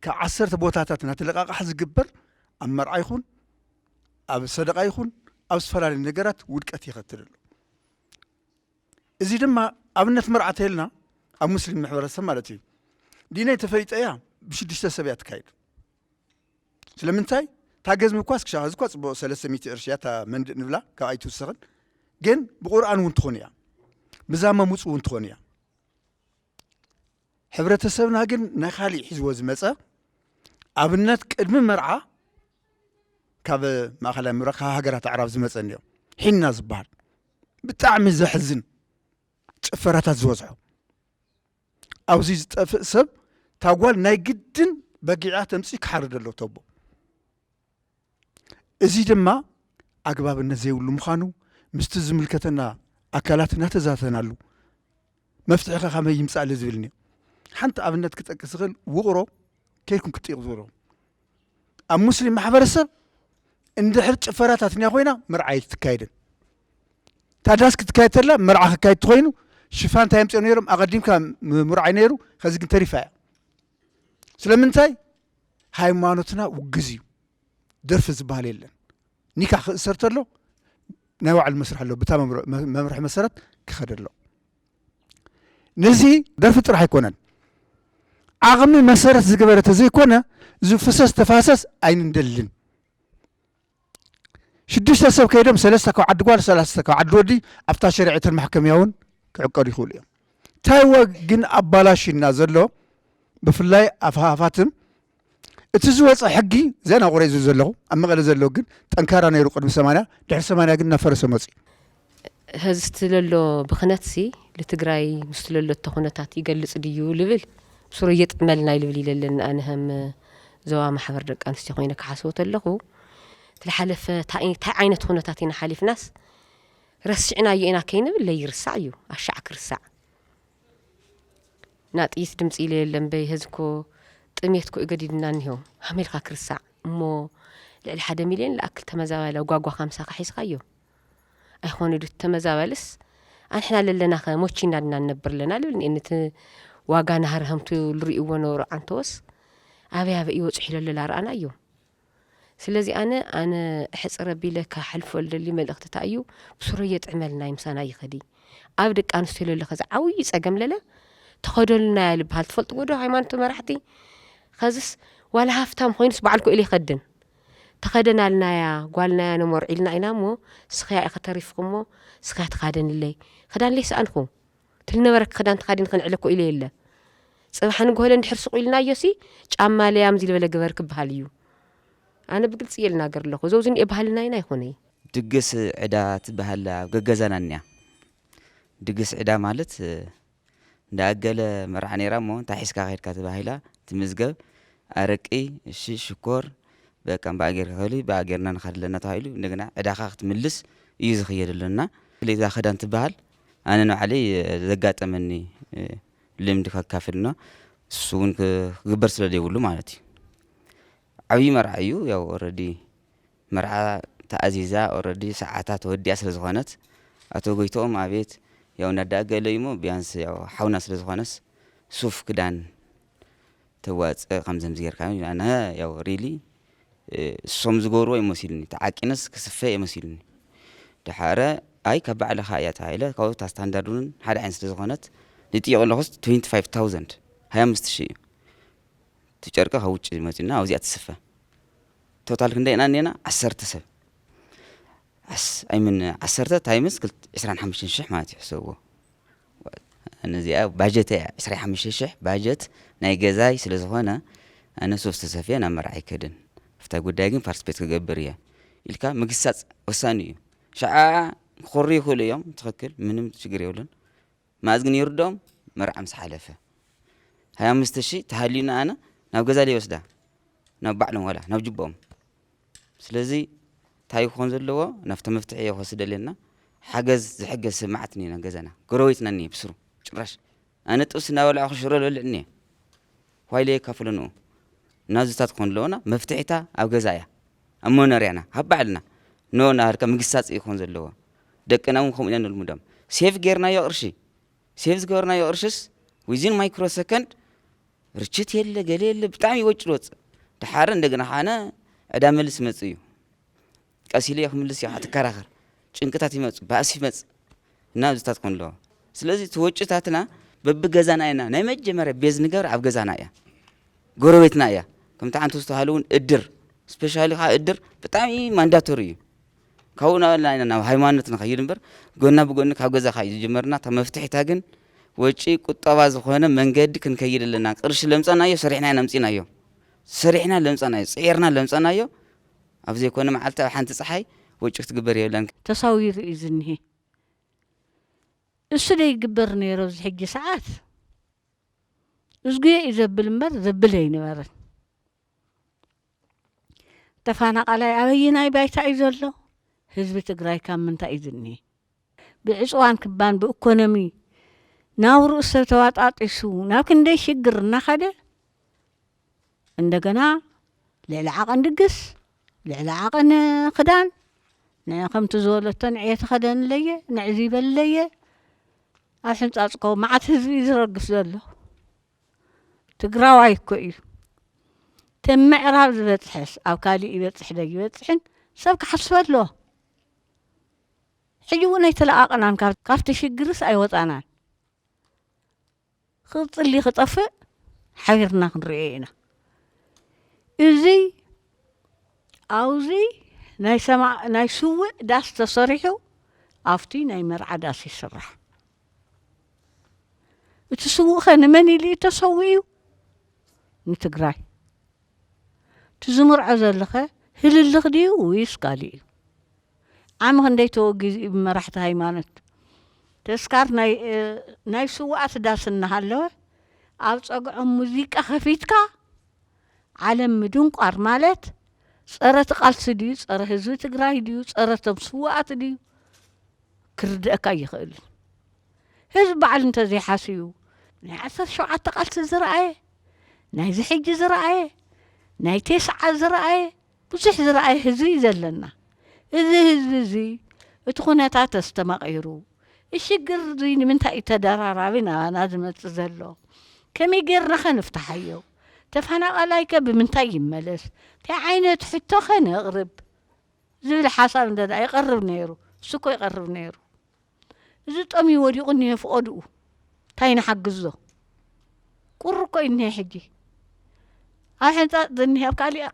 ካብ ዓሰርተ ቦታታት ናቲ ለቓቕሓ ዝግበር ኣብ መርዓ ይኹን ኣብ ሰደቓ ይኹን ኣብ ዝተፈላለዩ ነገራት ውድቀት የኸትል ኣሎ። እዚ ድማ ኣብነት መርዓ ተይልና ኣብ ሙስሊም ማሕበረሰብ ማለት እዩ። ዲነይ ተፈሊጠያ ብሽዱሽተ ሰብ እያ ትካየድ። ስለምንታይ? እታ ገዝሚ እኳ እስክሻ፣ እዚ እኳ ጽቡቕ ሰለስተ ሚእቲ ቅርሺ እያ እታ መንድእ ንብላ፣ ካብ ኣይትውሰኽን። ግን ብቁርኣን እውን ትኾን እያ፣ ብዛማ ሙፁ እውን ትኾን እያ። ሕብረተሰብና ግን ናይ ካሊእ ሒዝዎ ዝመፀ ኣብነት ቅድሚ መርዓ ካብ ማእኸላይ ምብራቕ፣ ካብ ሃገራት ኣዕራብ ዝመፀ እኒኦ፣ ሒና ዝበሃል ብጣዕሚ ዘሕዝን ጭፈራታት ዝበዝሖ። ኣብዚ ዝጠፍእ ሰብ እታ ጓል ናይ ግድን በጊዓ ተምፅእ ክሓርድ ኣለዎ ተቦ። እዚ ድማ ኣግባብነት ዘይብሉ ምዃኑ ምስቲ ዝምልከተና ኣካላት እናተዛተናሉ መፍትሒ ከ ከመይ ይምፃእ ዝብል እኒኦ። ሓንቲ ኣብነት ክጠቅስ ዝኽእል ውቕሮ ከይድኩም ክትጥይቑ ዝብሎ ኣብ ሙስሊም ማሕበረሰብ እንድሕር ጭፈራታት እኒኣ ኮይና መርዓ ኣይትካየድን። ታዳስ ክትካየድ ተላ መርዓ ክካየድ ተኮይኑ ሽፋን እንታይ የምፅኦ ነይሮም? ኣቐዲምካ ምርዓይ ነይሩ። ከዚ ግን ተሪፋ እያ። ስለምንታይ? ሃይማኖትና ውግዝ እዩ። ደርፊ ዝበሃል የለን። ኒካ ክእሰር ተሎ ናይ ባዕሉ መስርሕ ኣሎ። ብታ መምርሒ መሰረት ክኸደ ኣሎ። ነዚ ደርፊ ጥራሕ ኣይኮነን፣ ዓቕሚ መሰረት ዝገበረ ተዘይኮነ እዚ ፍሰስ ተፋሰስ ኣይንደልን። ሽዱሽተ ሰብ ከይዶም ሰለስተ ካብ ዓዲ ጓል ሰለስተ ካብ ዓዲ ወዲ ኣብታ ሸሪዐተን ማሕከምያ እውን ክዕቀዱ ይኽእሉ እዮም። እንታይ ወ ግን ኣባላሽና ዘሎ ብፍላይ ኣፍ ሃፋትም እቲ ዝወፀ ሕጊ ዘና ቁረይ ዝብል ዘለኹ ኣብ መቐለ ዘሎ ግን ጠንካራ ነይሩ ቅድሚ ሰማንያ ድሕሪ ሰማንያ ግን እናፈረሰ መፂ። ሀዚ ስለሎ ብኽነትሲ ልትግራይ ምስ ስለሎ እተ ኩነታት ይገልፅ ድዩ ልብል ብስሮ የጥዕመልና ይልብል ኢለለን ኣነ ሀም ዘዋ ማሕበር ደቂ ኣንስትዮ ኮይነ ክሓስቦ ተለኹ ትልሓለፈ እንታይ ዓይነት ኩነታት ኢና ሓሊፍናስ ረስዕናዮ ኢና ከይንብል ለይርሳዕ እዩ ኣሻዕ ክርሳዕ ናጥይት ድምፂ ኢለ የለን በይ ሀዚ እኮ ጥሜት እኮ እገዲድና እኒሆ ሃሜልካ ክርሳዕ እሞ ልዕሊ ሓደ ሚልዮን ለኣክል ተመዛባሊ ጓጓ ካምሳካ ሒዝካዮ ኣይኾነ ዱ ተመዛባልስ ኣንሕና ለለናኸ ሞቺና ድና ንነብር ኣለና ልብል እኒኤ ነቲ ዋጋ ናህሪ ሀምቱ ልርእይዎ ነበሩ ዓንተወስ ኣበይ ኣበይ ይወፅሑ ኢለ ለላ ረኣና እዮም ስለዚ ኣነ ኣነ እሕፅር ኣቢለ ክሓልፎ ልደሊ መልእኽቲ እንታይ እዩ ብስሩ የጥዕመልና እዩ ምሳና ይኸዲ ኣብ ደቂ ኣንስትዮ ለለ ከዚ ዓብዪ ፀገም ለለ ተኸደሉናያ ልበሃል ትፈልጥዎ ዶ ሃይማኖት መራሕቲ ከዝስ ዋላ ሃፍታም ኮይኑስ በዓል ክእሉ ይኸድን ተኸደናልናያ ጓልናያ ነሞርዒልና ኢና እሞ ስኽያ ኢኸ ተሪፍኩሞ ስኽያ ተኻደንለይ ክዳንለይ ሰኣንኩ ትልነበረኪ ክዳን ተኻዲንኪ ንዕለ እኮ ኢለ የለ ጽባሕ ንግሆ ለእንድሕር ሱቕ ኢልናዮሲ ጫማ ለያም ዝልበለ ግበር ክበሃል እዩ። ኣነ ብግልጺ እየ ልናገር ኣለኹ። ዘውዚ እኒኤ ባህልና ኢና ኣይኮነይ። ድግስ ዕዳ ትበሃል ኣብ ገገዛና እኒኣ። ድግስ ዕዳ ማለት እንዳኣገለ መርዓ ነይራ እሞ እንታይ ሒዝካ ከይድካ ተባሂላ ትምዝገብ። ኣረቂ፣ እሺ ሽኮር፣ በቃ እምበኣ ጌርካ ከሊ ብኣ ጌርና ንኸድ ኣለና ተባሂሉ እንደገና ዕዳኻ ክትምልስ እዩ ዝኽየድ ኣሎ እና ክሌታ ክዳን ትበሃል ኣነ ንባዕለይ ዘጋጠመኒ ልምዲ ከካፍል ኖ እሱ እውን ክግበር ስለ ዘይብሉ ማለት እዩ። ዓብዪ መርዓ እዩ ያው ኦረዲ መርዓ ተኣዚዛ ኦረዲ ሰዓታ ተወዲኣ ስለ ዝኾነት ኣቶ ጎይትኦም ኣቤት ያው እናዳገለ እዩሞ ቢያንስ ያው ሓውና ስለ ዝኾነስ ሱፍ ክዳን ተዋፅእ ከምዚ ከምዚ ጌርካ ኣነ ያው ሪሊ እሶም ዝገብርዎ እዩ መሲሉኒ ተዓቂነስ ክስፈ እዩ መሲሉኒ ድሓረ ኣይ ካብ ባዕልኻ እያ ተባሂለ ካብኡ እታ ስታንዳርድ እውን ሓደ ዓይነት ስለ ዝኾነት ዝጥየቕ ኣለኹስ ትዌንቲ ፋይቭ ታውዘንድ ሃያ ኣምስት ሺህ እዩ እቲ ጨርቂ ካብ ውጭ መፂና ኣብዚኣ ትስፈ ቶታል ክንደይ ኢና እኔና ዓሰርተ ሰብ ዓስ ኣይምን ዓሰርተ ታይምስ ክልተ- ዕስራን ሓሙሽተን ሽሕ ማለት እዩ ሕሰብዎ ነዚኣ ባጀት እያ ዕስራን ሓሙሽተ ሽሕ ባጀት ናይ ገዛይ ስለ ዝኾነ ኣነ ሶስተ ሰፍየ ናብ መርዓ ኣይከድን ኣብታ ጉዳይ ግን ፓርቲስፔት ክገብር እየ ኢልካ ምግሳፅ ወሳኒ እዩ ሸዓ ክኾሩ ይኽእሉ እዮም ትኽክል ምንም ችግር የብሉን መኣዝ ግን ይርድኦም መርዓ ምስ ሓለፈ ሃያ ኣምስተ ሺህ ተሃልዩና ኣነ ናብ ገዛ ዘይወስዳ ናብ ባዕሎም ዋላ ናብ ጅቦኦም ስለዚ እንታይ ክኾን ዘለዎ ናብቲ መፍትሒ እየ ክወስድ ደልየና ሓገዝ ዝሕገዝ ሰብ መዓት እኒና ገዛና ጎረቤትና እኒየ ብስሩ ጭራሽ ኣነ ጥብሲ እናበላዕኹ ሽሮ ልበልዕ እኒየ ዋይለ የካፍሎ ንኡ ናዙታት ክኾን ኣለዎና መፍትሒታ ኣብ ገዛ እያ ኣብ መኖርያና ኣብ ባዕልና ኖ ናሃልካ ምግሳፅ እዩ ክኾን ዘለዎ ደቅና እውን ከምኡ ኢና ንልምዶም ሴፍ ጌርናዮ ቅርሺ ሴፍ ዝገበርናዮ ቅርሽስ ዊዝን ማይክሮ ሰከንድ ርችት የለ ገለ የለ ብጣዕሚ ይወጭ ዝወፅእ ደሓረ እንደገና ሓነ ዕዳ መልስ መፅ እዩ ቀስ ኢለ ክምልስ እየ ትከራኸር። ጭንቅታት ይመጽእ፣ ባእሲ ይመጽእ፣ እና ኣብዚታት ኮን ኣለዎ። ስለዚ እቲ ወጭታትና በብገዛና ኢና፣ ናይ መጀመርያ ቤዝ ንገብር ኣብ ገዛና እያ፣ ጎረቤትና እያ። ከምቲ ሓንቲ ዝተባሃለ እውን እድር፣ ስፔሻሊ ከዓ እድር ብጣዕሚ ማንዳቶሪ እዩ። ካብኡ ናበልና ኢና ናብ ሃይማኖት ንኸይድ እምበር፣ ጎና ብጎኒ ካብ ገዛ ካብ ዝጀመርና፣ እታ መፍትሒታ ግን ወጪ ቁጠባ ዝኾነ መንገዲ ክንከይድ ኣለና። ቅርሺ ለምጸናዮ ሰሪሕና ኢና ኣምጺናዮ፣ ሰሪሕና ለምጸናዮ፣ ጽዒርና ለምጸናዮ። ኣብ ዘይኮነ መዓልቲ ኣብ ሓንቲ ጸሓይ ወጪ ክትግበር የብላን። ተሳዊሩ እዩ ዝኒሄ። እሱ ዶ ይግበር ነይሩ ኣብዚ ሕጂ ሰዓት? እዝጉዮ እዩ ዘብል እምበር ዘብል ኣይነበረን። ተፋናቓላይ ኣበየናይ ባይታ እዩ ዘሎ? ህዝቢ ትግራይ ካብ ምንታይ እዩ ዝኒሄ? ብዕፅዋን ክባን ብእኮኖሚ ናብርኡ ሰብ ተዋጣጢሱ ናብ ክንደይ ሽግር እናኸደ፣ እንደገና ልዕሊ ዓቐን ድግስ፣ ልዕሊ ዓቐን ክዳን፣ ንዕ ከምቲ ዝበለቶ ንዕ የተኸደንለየ፣ ንዕ ዝበለየ፣ ኣብ ሕንጻጽኮ መዓት ህዝቢ እዩ ዝረግፍ ዘሎ። ትግራዋይ እኮ እዩ። ተም ምዕራብ ዝበጽሐስ ኣብ ካልእ ይበጽሕ ዶ ይበጽሕን ሰብ ክሓስበ ኣለዎ። ሕጂ እውን ኣይተለቓቕናን፣ ካብ-፣ ካብቲ ሽግርስ ኣይወጻናን። ክጽሊ ክጠፍእ ሓቢርና ክንሪኦ ኢና። እዚ ኣብዚ ናይ ሰማ-፣ ናይ ስውእ ዳስ ተሰሪሑ ኣብቲ ናይ መርዓ ዳስ ይስራሕ። እቲ ስውእ ኸ ንመን ኢሉ እዩ ተሰዊኡ? ንትግራይ። እቲ ዝምርዖ ዘሎ ኸ ህልልኽ ድዩ ወይስ ካልእ እዩ? ዓሚ ክንደይ ተወጊዙ እዩ ብመራሕቲ ሃይማኖት? ተስካር ናይ፣ እ፣ ናይ ስውኣት ዳስ እናሃለወ ኣብ ጸግዖም ሙዚቃ ከፊትካ ዓለም ምድንቋር ማለት ጸረ እቲ ቃልሲ ድዩ፣ ጸረ ህዝቢ ትግራይ ድዩ፣ ጸረ እቶም ስውኣት ድዩ ክርድአካ ኣይኽእልን። ህዝቢ ባዕሉ እንተዘይሓስዩ ናይ ዓሰርተ ሸውዓተ ቃልሲ ዝረኣየ፣ ናይዚ ሕጂ ዝረኣየ፣ ናይ ቴስዓ ዝረኣየ፣ ብዙሕ ዝረኣየ ህዝቢ እዩ ዘለና። እዚ ህዝቢ እዚ እቲ ኩነታት ተስተማቒሩ፣ እዚ ሽግር እዚ ንምንታይ እዩ ተደራራቢ ናባና ዝመጽእ ዘሎ? ከመይ ጌርና ኸ ንፍትሓዮ? ተፈናቓላይ ከ ብምንታይ ይመለስ? እንታይ ዓይነት ሕቶ ኸ ነቕርብ? ዝብል ሓሳብ እንተ ደኣ ይቐርብ ነይሩ፣ እሱ እኮ ይቐርብ ነይሩ። እዚ ጠምዩ ወዲቑ እኒሀ ፍቖድኡ፣ እንታይ ንሓግዞ? ቁሪ እኮ እዩ እኒሀ ሕጂ። ኣብ ሕንጻጽ ዝኒሀ፣ ኣብ ካሊእ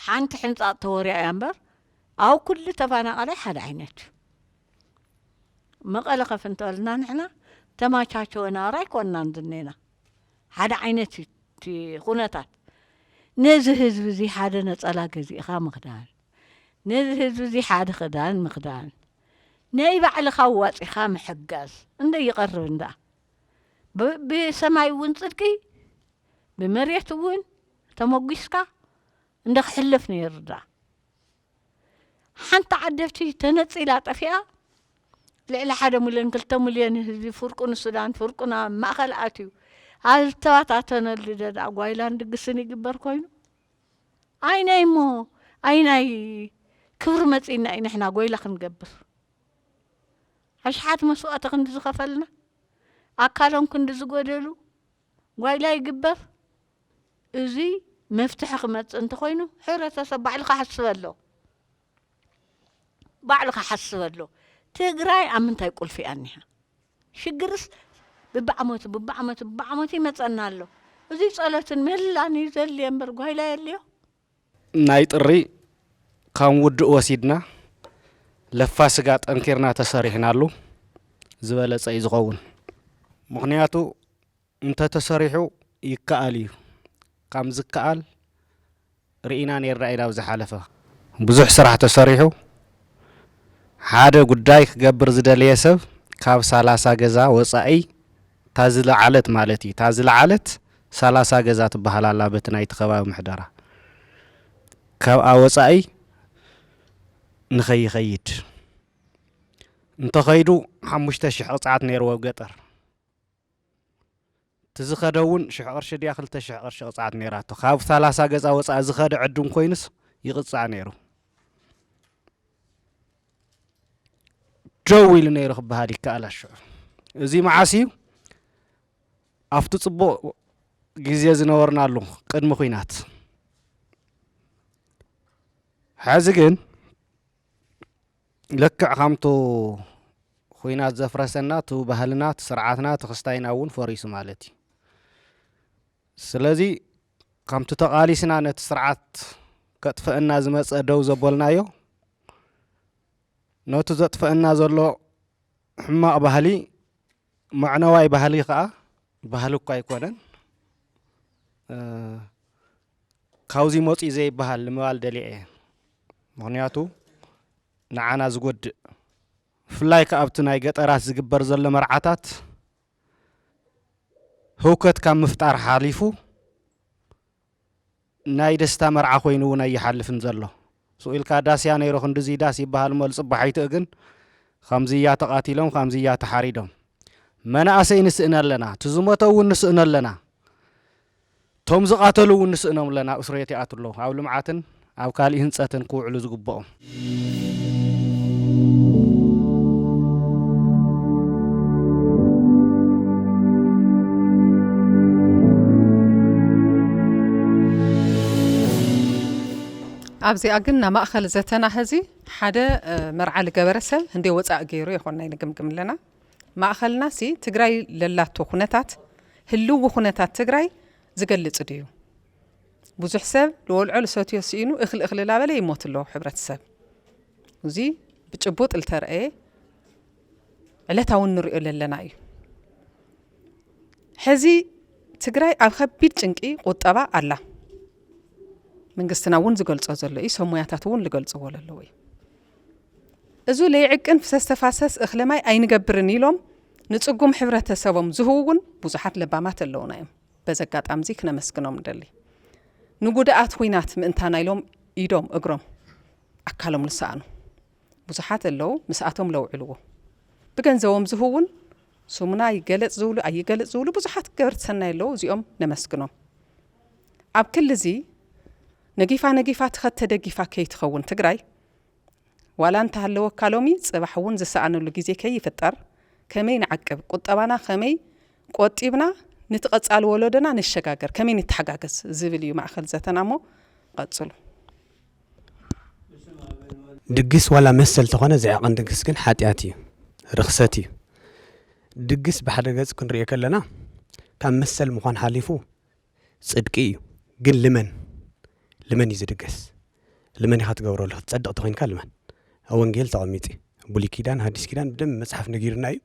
ሓንቲ ሕንጻጽ ተወሪያ እያ እምበር፣ ኣብ ኩሉ ተፈናቓላይ ሓደ ዓይነት እዩ። መቐለ ከፍ እንተበልና ንሕና ተማቻቸወ ናብራ ኣይኮንናን ዝኒኤና። ሓደ ዓይነት እዩ እቲ ኩነታት። ነዚ ህዝቢ እዚ ሓደ ነጸላ ገዚእኻ ምኽዳን፣ ነዚ ህዝቢ እዚ ሓደ ክዳን ምኽዳን፣ ናይ ባዕልኻ ኣዋጺኻ ምሕጋዝ እንደ ይቐርብ እንዳ። ብ-፣ ብሰማይ እውን ጽድቂ፣ ብመሬት እውን ተመጒስካ እንደ ክሕለፍ ነይሩ እንዳ። ሓንቲ ዓደብቲ ተነጺላ ጠፊኣ፣ ልዕሊ ሓደ ሚልዮን፣ ክልተ ሚልዮን ህዝቢ ፍርቁ ንሱዳን፣ ፍርቁ ናብ ማእከል ኣትዩ፣ ኣብ ዝተበታተነሉ ደኣ ጓይላን ድግስን ይግበር ኮይኑ፣ ኣይናይ እሞ፣ ኣይናይ ክብሪ መጺእና እዩ ንሕና ጓይላ ክንገብር? ኣሽሓት መስዋእቲ ክንዲ ዝኸፈልና፣ ኣካሎም ክንዲ ዝጎደሉ ጓይላ ይግበር? እዚ መፍትሒ ክመጽእ እንተኾይኑ፣ ሕብረተሰብ ባዕሉ ክሓስበሉ፣ ባዕሉ ክሓስበሉ። ትግራይ ኣብ ምንታይ ቁልፊ እያ እኒሃ? ሽግርስ ብብዓመቱ፣ ብብዓመቱ፣ ብብዓመቱ ይመጸና ኣሎ። እዚ ጸሎትን ምህላን እዩ ዘድልዮ እምበር ጓይላ የድልዮ? ናይ ጥሪ ከም ውድእ ወሲድና፣ ለፋስጋ ጠንኪርና ተሰሪሕናሉ ዝበለጸ እዩ ዝኸውን። ምኽንያቱ እንተተሰሪሑ ይከኣል እዩ። ከም ዝከኣል ርኢና ኔርና ኢና ኣብ ዝሓለፈ። ብዙሕ ስራሕ ተሰሪሑ፣ ሓደ ጉዳይ ክገብር ዝደለየ ሰብ ካብ ሰላሳ ገዛ ወጻኢ፣ እታ ዝለዓለት ማለት እዩ፣ እታ ዝለዓለት ሰላሳ ገዛ ትበሃል ኣላ በቲ ናይቲ ከባቢ ምሕደራ። ካብኣ ወጻኢ ንኸይኸይድ፣ እንተኸይዱ ሓሙሽተ ሽሕ ቅጽዓት ነይርዎ ኣብ ገጠር። እቲ ዝኸደ እውን ሽሕ ቅርሺ ድያ ክልተ ሽሕ ቅርሺ ቅጽዓት ነይራቶ። ካብ ሰላሳ ገዛ ወጻኢ ዝኸደ ዕዱም ኮይኑስ ይቕጻዕ ነይሩ። ደው ኢሉ ነይሩ ክበሃል ይከኣል። ኣሽዑ እዚ መዓስ እዩ? ኣብቲ ጽቡቕ ግዜ ዝነበርናሉ ቅድሚ ኲናት። ሕዚ ግን ልክዕ ከምቱ ኹናት ዘፍረሰና፣ ቱ ባህልና፣ ቱ ስርዓትና፣ ቱ ክስታይና እውን ፈሪሱ ማለት እዩ። ስለዚ ከምቲ ተቓሊስና ነቲ ስርዓት ከጥፍአና ዝመጸ ደው ዘበልናዮ፣ ነቱ ዘጥፍአና ዘሎ ሕማቕ ባህሊ፣ መዕነዋይ ባህሊ ከኣ፣ ባህሊ እኳ ኣይኮነን፣ እ፣ ካብዚ መጺኡ ዘይበሃል ንምባል ደልየ እየ። ምኽንያቱ ንዓና ዝጎድእ፣ ብፍላይ ከኣ ኣብቲ ናይ ገጠራት ዝግበር ዘሎ መርዓታት ህውከት ካብ ምፍጣር ሓሊፉ ናይ ደስታ መርዓ ኮይኑ እውን ኣይሓልፍን ዘሎ። ስቕ ኢልካ ዳስ እያ ነይሩ፣ ክንድዚ ዳስ ይበሃል እሞ፣ ልጽባሕ ኣይትእ ግን፣ ከምዚ እያ ተቓቲሎም፣ ከምዚ እያ ተሓሪዶም። መናእሰይ ንስእን ኣለና፣ እቲ ዝሞተ እውን ንስእን ኣለና፣ ቶም ዝቓተሉ እውን ንስእኖም ኣለና። እስሩ የት ይኣቱ ኣለዉ፣ ኣብ ልምዓትን ኣብ ካሊእ ህንጸትን ክውዕሉ ዝግብኦም። ኣብዚኣ ግን ናብ ማእኸል ዘተና ሐዚ ሓደ፣ እ፣ መርዓ ልገበረ ሰብ እንደ ወፃእ ገይሩ ይኾንና ይንግምግም ኣለና። ማእኸልና ሲ ትግራይ ለላቶ ኩነታት፣ ህልው ኩነታት ትግራይ ዝገልጽ ድዩ? ብዙሕ ሰብ ልወልዖ ልሰትዮ ስኢኑ እኽሊ እኽሊ ላበለ ይሞት ኣለዎ ሕብረተሰብ። እዚ ብጭቡጥ ልተረአየ ዕለታውን ንሪኦ ለለና እዩ። ሕዚ ትግራይ ኣብ ከቢድ ጭንቂ ቁጠባ ኣላ። መንግስትና እውን ዝገልጾ ዘሎ እዩ፣ ሰብ ሞያታት እውን ዝገልጽዎ ዘለዉ እዩ። እዙ ለይዕቅን ፍሰስ ተፋሰስ እኽለ ማይ ኣይንገብርን ኢሎም ንጽጉም ሕብረተሰቦም ዝህቡ እውን ብዙሓት ለባማት ኣለዉና እዮም። በዚ ኣጋጣሚ እዚ ክነመስግኖም ንደሊ። ንጉድኣት ኹናት ምእንታና ኢሎም ኢዶም እግሮም ኣካሎም ዝሰኣኑ ብዙሓት ኣለዉ፣ ምስኣቶም ለውዕልዎ። ብገንዘቦም ዝህቡ እውን ስሙና ይገለጽ ዝብሉ ኣይገለጽ ዝብሉ ብዙሓት ገበርቲ ሰናይ ኣለዉ፣ እዚኦም ነመስግኖም። ኣብ ክሊ እዚ ነጊፋ ነጊፋ ትኸድ ተደጊፋ ከይትኸውን ትግራይ፣ ዋላ እንተሃለወካ ሎሚ፣ ጽባሕ እውን ዝሰኣነሉ ግዜ ከይፍጠር፣ ከመይ ንዓቅብ፣ ቁጠባና ከመይ ቆጢብና ንቲ ቀጻሊ ወለዶና ንሸጋገር፣ ከመይ ንተሓጋገዝ ዝብል እዩ ማእከል ዘተና እሞ ቀጽሉ። ድግስ ዋላ መሰል ተኾነ፣ ዘይዕቕን ድግስ ግን ሓጢኣት እዩ፣ ርኽሰት እዩ። ድግስ ብሓደ ገጽ ክንሪኦ ከለና፣ ካብ መሰል ምዃን ሓሊፉ ጽድቂ እዩ። ግን ልመን፣ ልመን እዩ ዝድገስ። ልመን ኢኻ ትገብረሉ፣ ክትጸድቕ ተኾይንካ ልመን። ኣብ ወንጌል ተቐሚጡ እዩ። ብሉይ ኪዳን፣ ሓዲስ ኪዳን ብደንብ መጽሓፍ ነጊሩና እዩ።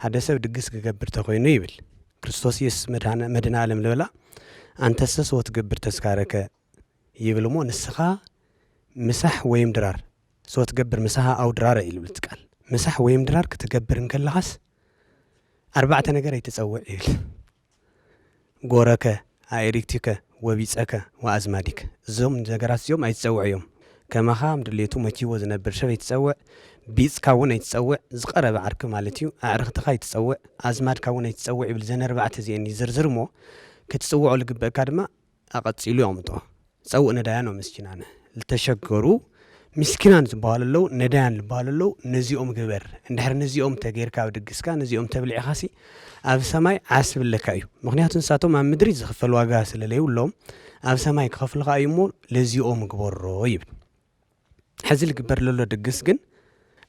ሓደ ሰብ ድግስ ክገብር ተኾይኑ ይብል። ክርስቶስ ኢየሱስ መድኃነ-፣ መድኃኔ ዓለም ልበላ፣ "ኣንተሰ ሶ ትገብር ተስካረከ" ይብል እሞ፣ ንስኻ ምሳሕ ወይም ድራር፣ "ሶ ትገብር ምሳኻ ኣው ድራረ" እዩ ልብል እቲ ቃል። ምሳሕ ወይም ድራር ክትገብር እንከለኻስ፣ ኣርባዕተ ነገር ኣይትጸውዕ ይብል። ጎረከ፣ ኣኤሪክቲከ፣ ወቢጸከ፣ ወኣዝማዲከ። እዞም ነገራት እዚኦም ኣይትጸውዕ እዮም። ከማኻ ምድሌቱ መኪዎ ዝነብር ሰብ ኣይትጸውዕ፣ ቢጽካ እውን ኣይትጸውዕ፣ ዝቐረበ ዓርኪ ማለት እዩ፣ ኣዕርኽትኻ ኣይትጸውዕ፣ ኣዝማድካ እውን ኣይትጸውዕ ይብል። ዘን ኣርባዕተ እዚአን እዩ ዝርዝር እሞ፣ ክትጽውዖ ዝግበእካ ድማ ኣቐጺሉ የቕምጦ። ጸውእ ነዳያን ወምስኪናን። ዝተሸገሩ ምስኪናን ዝበሃሉ ኣለዉ፣ ነዳያን ዝበሃሉ ኣለዉ፣ ነዚኦም ግበር። እንድሕር ነዚኦም ተገይርካ ኣብ ድግስካ፣ ነዚኦም ተብሊዕኻሲ ኣብ ሰማይ ዓስ ይብለካ እዩ። ምኽንያቱ ንሳቶም ኣብ ምድሪ ዝኽፈል ዋጋ ስለ ለይብሎም፣ ኣብ ሰማይ ክኸፍሉኻ እዩ እሞ፣ ለዚኦም ግበሮ ይብል። ሕዚ ልግበር ለሎ ድግስ ግን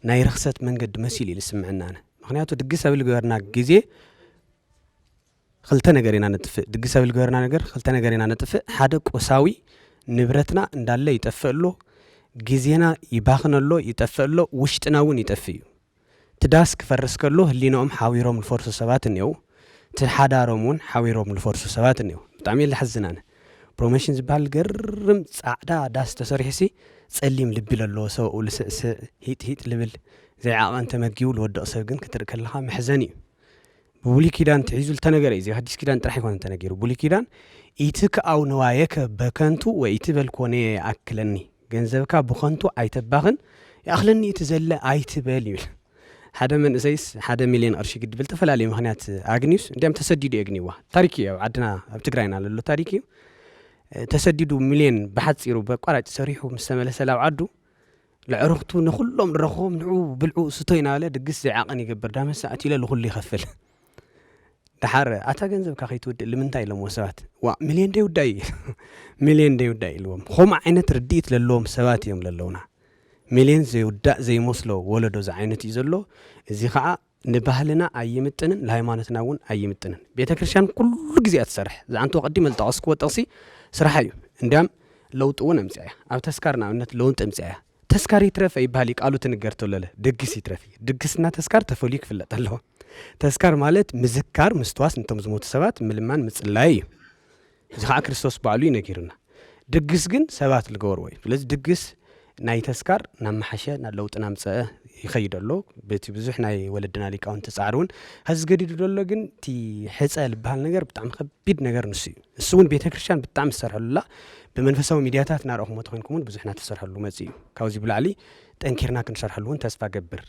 ናይ ርኽሰት መንገዲ መሲሉ እዩ ልስምዐና ኣነ። ምኽንያቱ ድግስ ኣብ ልግበርና ግዜ ክልተ ነገር ኢና ነጥፍእ። ድግስ ኣብ ልግበርና ነገር ክልተ ነገር ኢና ነጥፍእ። ሓደ ቁሳዊ ንብረትና እንዳለ ይጠፍእ ኣሎ፣ ግዜና ይባኽን ኣሎ፣ ይጠፍእ ኣሎ፣ ውሽጥና እውን ይጠፍእ እዩ። እቲ ዳስ ክፈርስ ከሎ ህሊናኦም ሓዊሮም ልፈርሱ ሰባት እኒአው፣ እቲ ሓዳሮም እውን ሓዊሮም ልፈርሱ ሰባት እኒአው። ብጣዕሚ እዩ ልሓዝን ኣነ። ፕሮሞሽን ዝበሃል ገርም ጻዕዳ ዳስ ተሰሪሑሲ ጸሊም ልቢ ለለዎ ሰብኡ ልስዕስዕ ሂጥ ሂጥ ልብል ዘይዓቐን ተመጊቡ ልወድቕ ሰብ ግን ክትርኢ ከለኻ መሕዘኒ እዩ። ብብሉይ ኪዳን ትሒዙ ልተነገረ እዩ። እዚ ሓዲስ ኪዳን ጥራሕ ኣይኮነን ተነጊሩ። ብሉይ ኪዳን "ኢትክኣው ንዋየከ በከንቱ ወኢትበል ኮነየ ይኣክለኒ"፣ ገንዘብካ ብኸንቱ ኣይተባኽን፣ ይኣኽለኒ እቲ ዘለ ኣይትበል ይብል። ሓደ መንእሰይስ ሓደ ሚልዮን ቅርሺ ግድብል ዝተፈላለዩ ምኽንያት ኣግኒዩስ፣ እንዲያም ተሰዲዱ የግኒዋ። ታሪክ እዩ፣ ኣብ ዓድና ኣብ ትግራይና ለሎ ታሪክ እዩ። ተሰዲዱ ሚልዮን ብሓፂሩ በቋራጭ ሰሪሑ ምስ ተመለሰ ላብ ዓዱ፣ ለዕሩኽቱ ንኹሎም ንረኽቦም ንዑ ብልዑ ስቶ እናበለ ድግስ ዘይዓቐን ይገብር። ዳመሳ ኣትዩ ኢለ ንኹሉ ይኸፍል። ደሓር ኣታ ገንዘብካ ከይትውድእ ልምንታይ ኢሎምዎ ሰባት? "ዋ፣ ሚልዮን ዶ ይውዳእ እዩ?" "ሚልዮን ዶ ይውዳእ?" ኢልዎም። ከምኡ ዓይነት ርድኢት ለለዎም ሰባት እዮም ለለውና። ሚልዮን ዘይውዳእ ዘይመስሎ ወለዶ ዝዓይነቱ እዩ ዘሎ። እዚ ከዓ ንባህልና ኣይምጥንን፣ ንሃይማኖትና እውን ኣይምጥንን። ቤተ ክርስቲያን ኩሉ ግዜ እያ ትሰርሕ። ዝኣንቶ ቀዲመ ዝጠቐስክዎ ጥቕሲ ስራሓ እዩ። እንዲያም ለውጢ እውን ኣምፅኣ እያ። ኣብ ተስካር ንኣብነት ለውጢ ኣምፅኣ እያ። ተስካር ይትረፍ ኣይበሃል እዩ፣ ቃሉ ትንገር ተሎለ ድግስ ይትረፍ እዩ። ድግስና ተስካር ተፈልዩ ክፍለጥ ኣለዎ። ተስካር ማለት ምዝካር፣ ምስትዋስ፣ ነቶም ዝሞቱ ሰባት ምልማን ምጽላይ እዩ። እዚ ከዓ ክርስቶስ ባዕሉ እዩ ነጊሩና። ድግስ ግን ሰባት ዝገበርዎ እዩ። ስለዚ ድግስ ናይ ተስካር ናብ መሓሸ፣ ናብ ለውጢ ናምፀአ ይኸይድ ኣሎ። በቲ ብዙሕ ናይ ወለድና ሊቃውንቲ ፃዕሪ እውን ኸዚ ገዲዱ ዘሎ ግን እቲ ሕፀ ዝበሃል ነገር ብጣዕሚ ከቢድ ነገር ንሱ እዩ። እሱ እውን ቤተክርስትያን ብጣዕሚ ትሰርሐሉላ። ብመንፈሳዊ ሚድያታት እናረእኹሞ ተኮይንኩም እውን ብዙሕ እናተሰርሐሉ መፅእ እዩ። ካብዚ ብላዕሊ ጠንኪርና ክንሰርሐሉ እውን ተስፋ ገብር።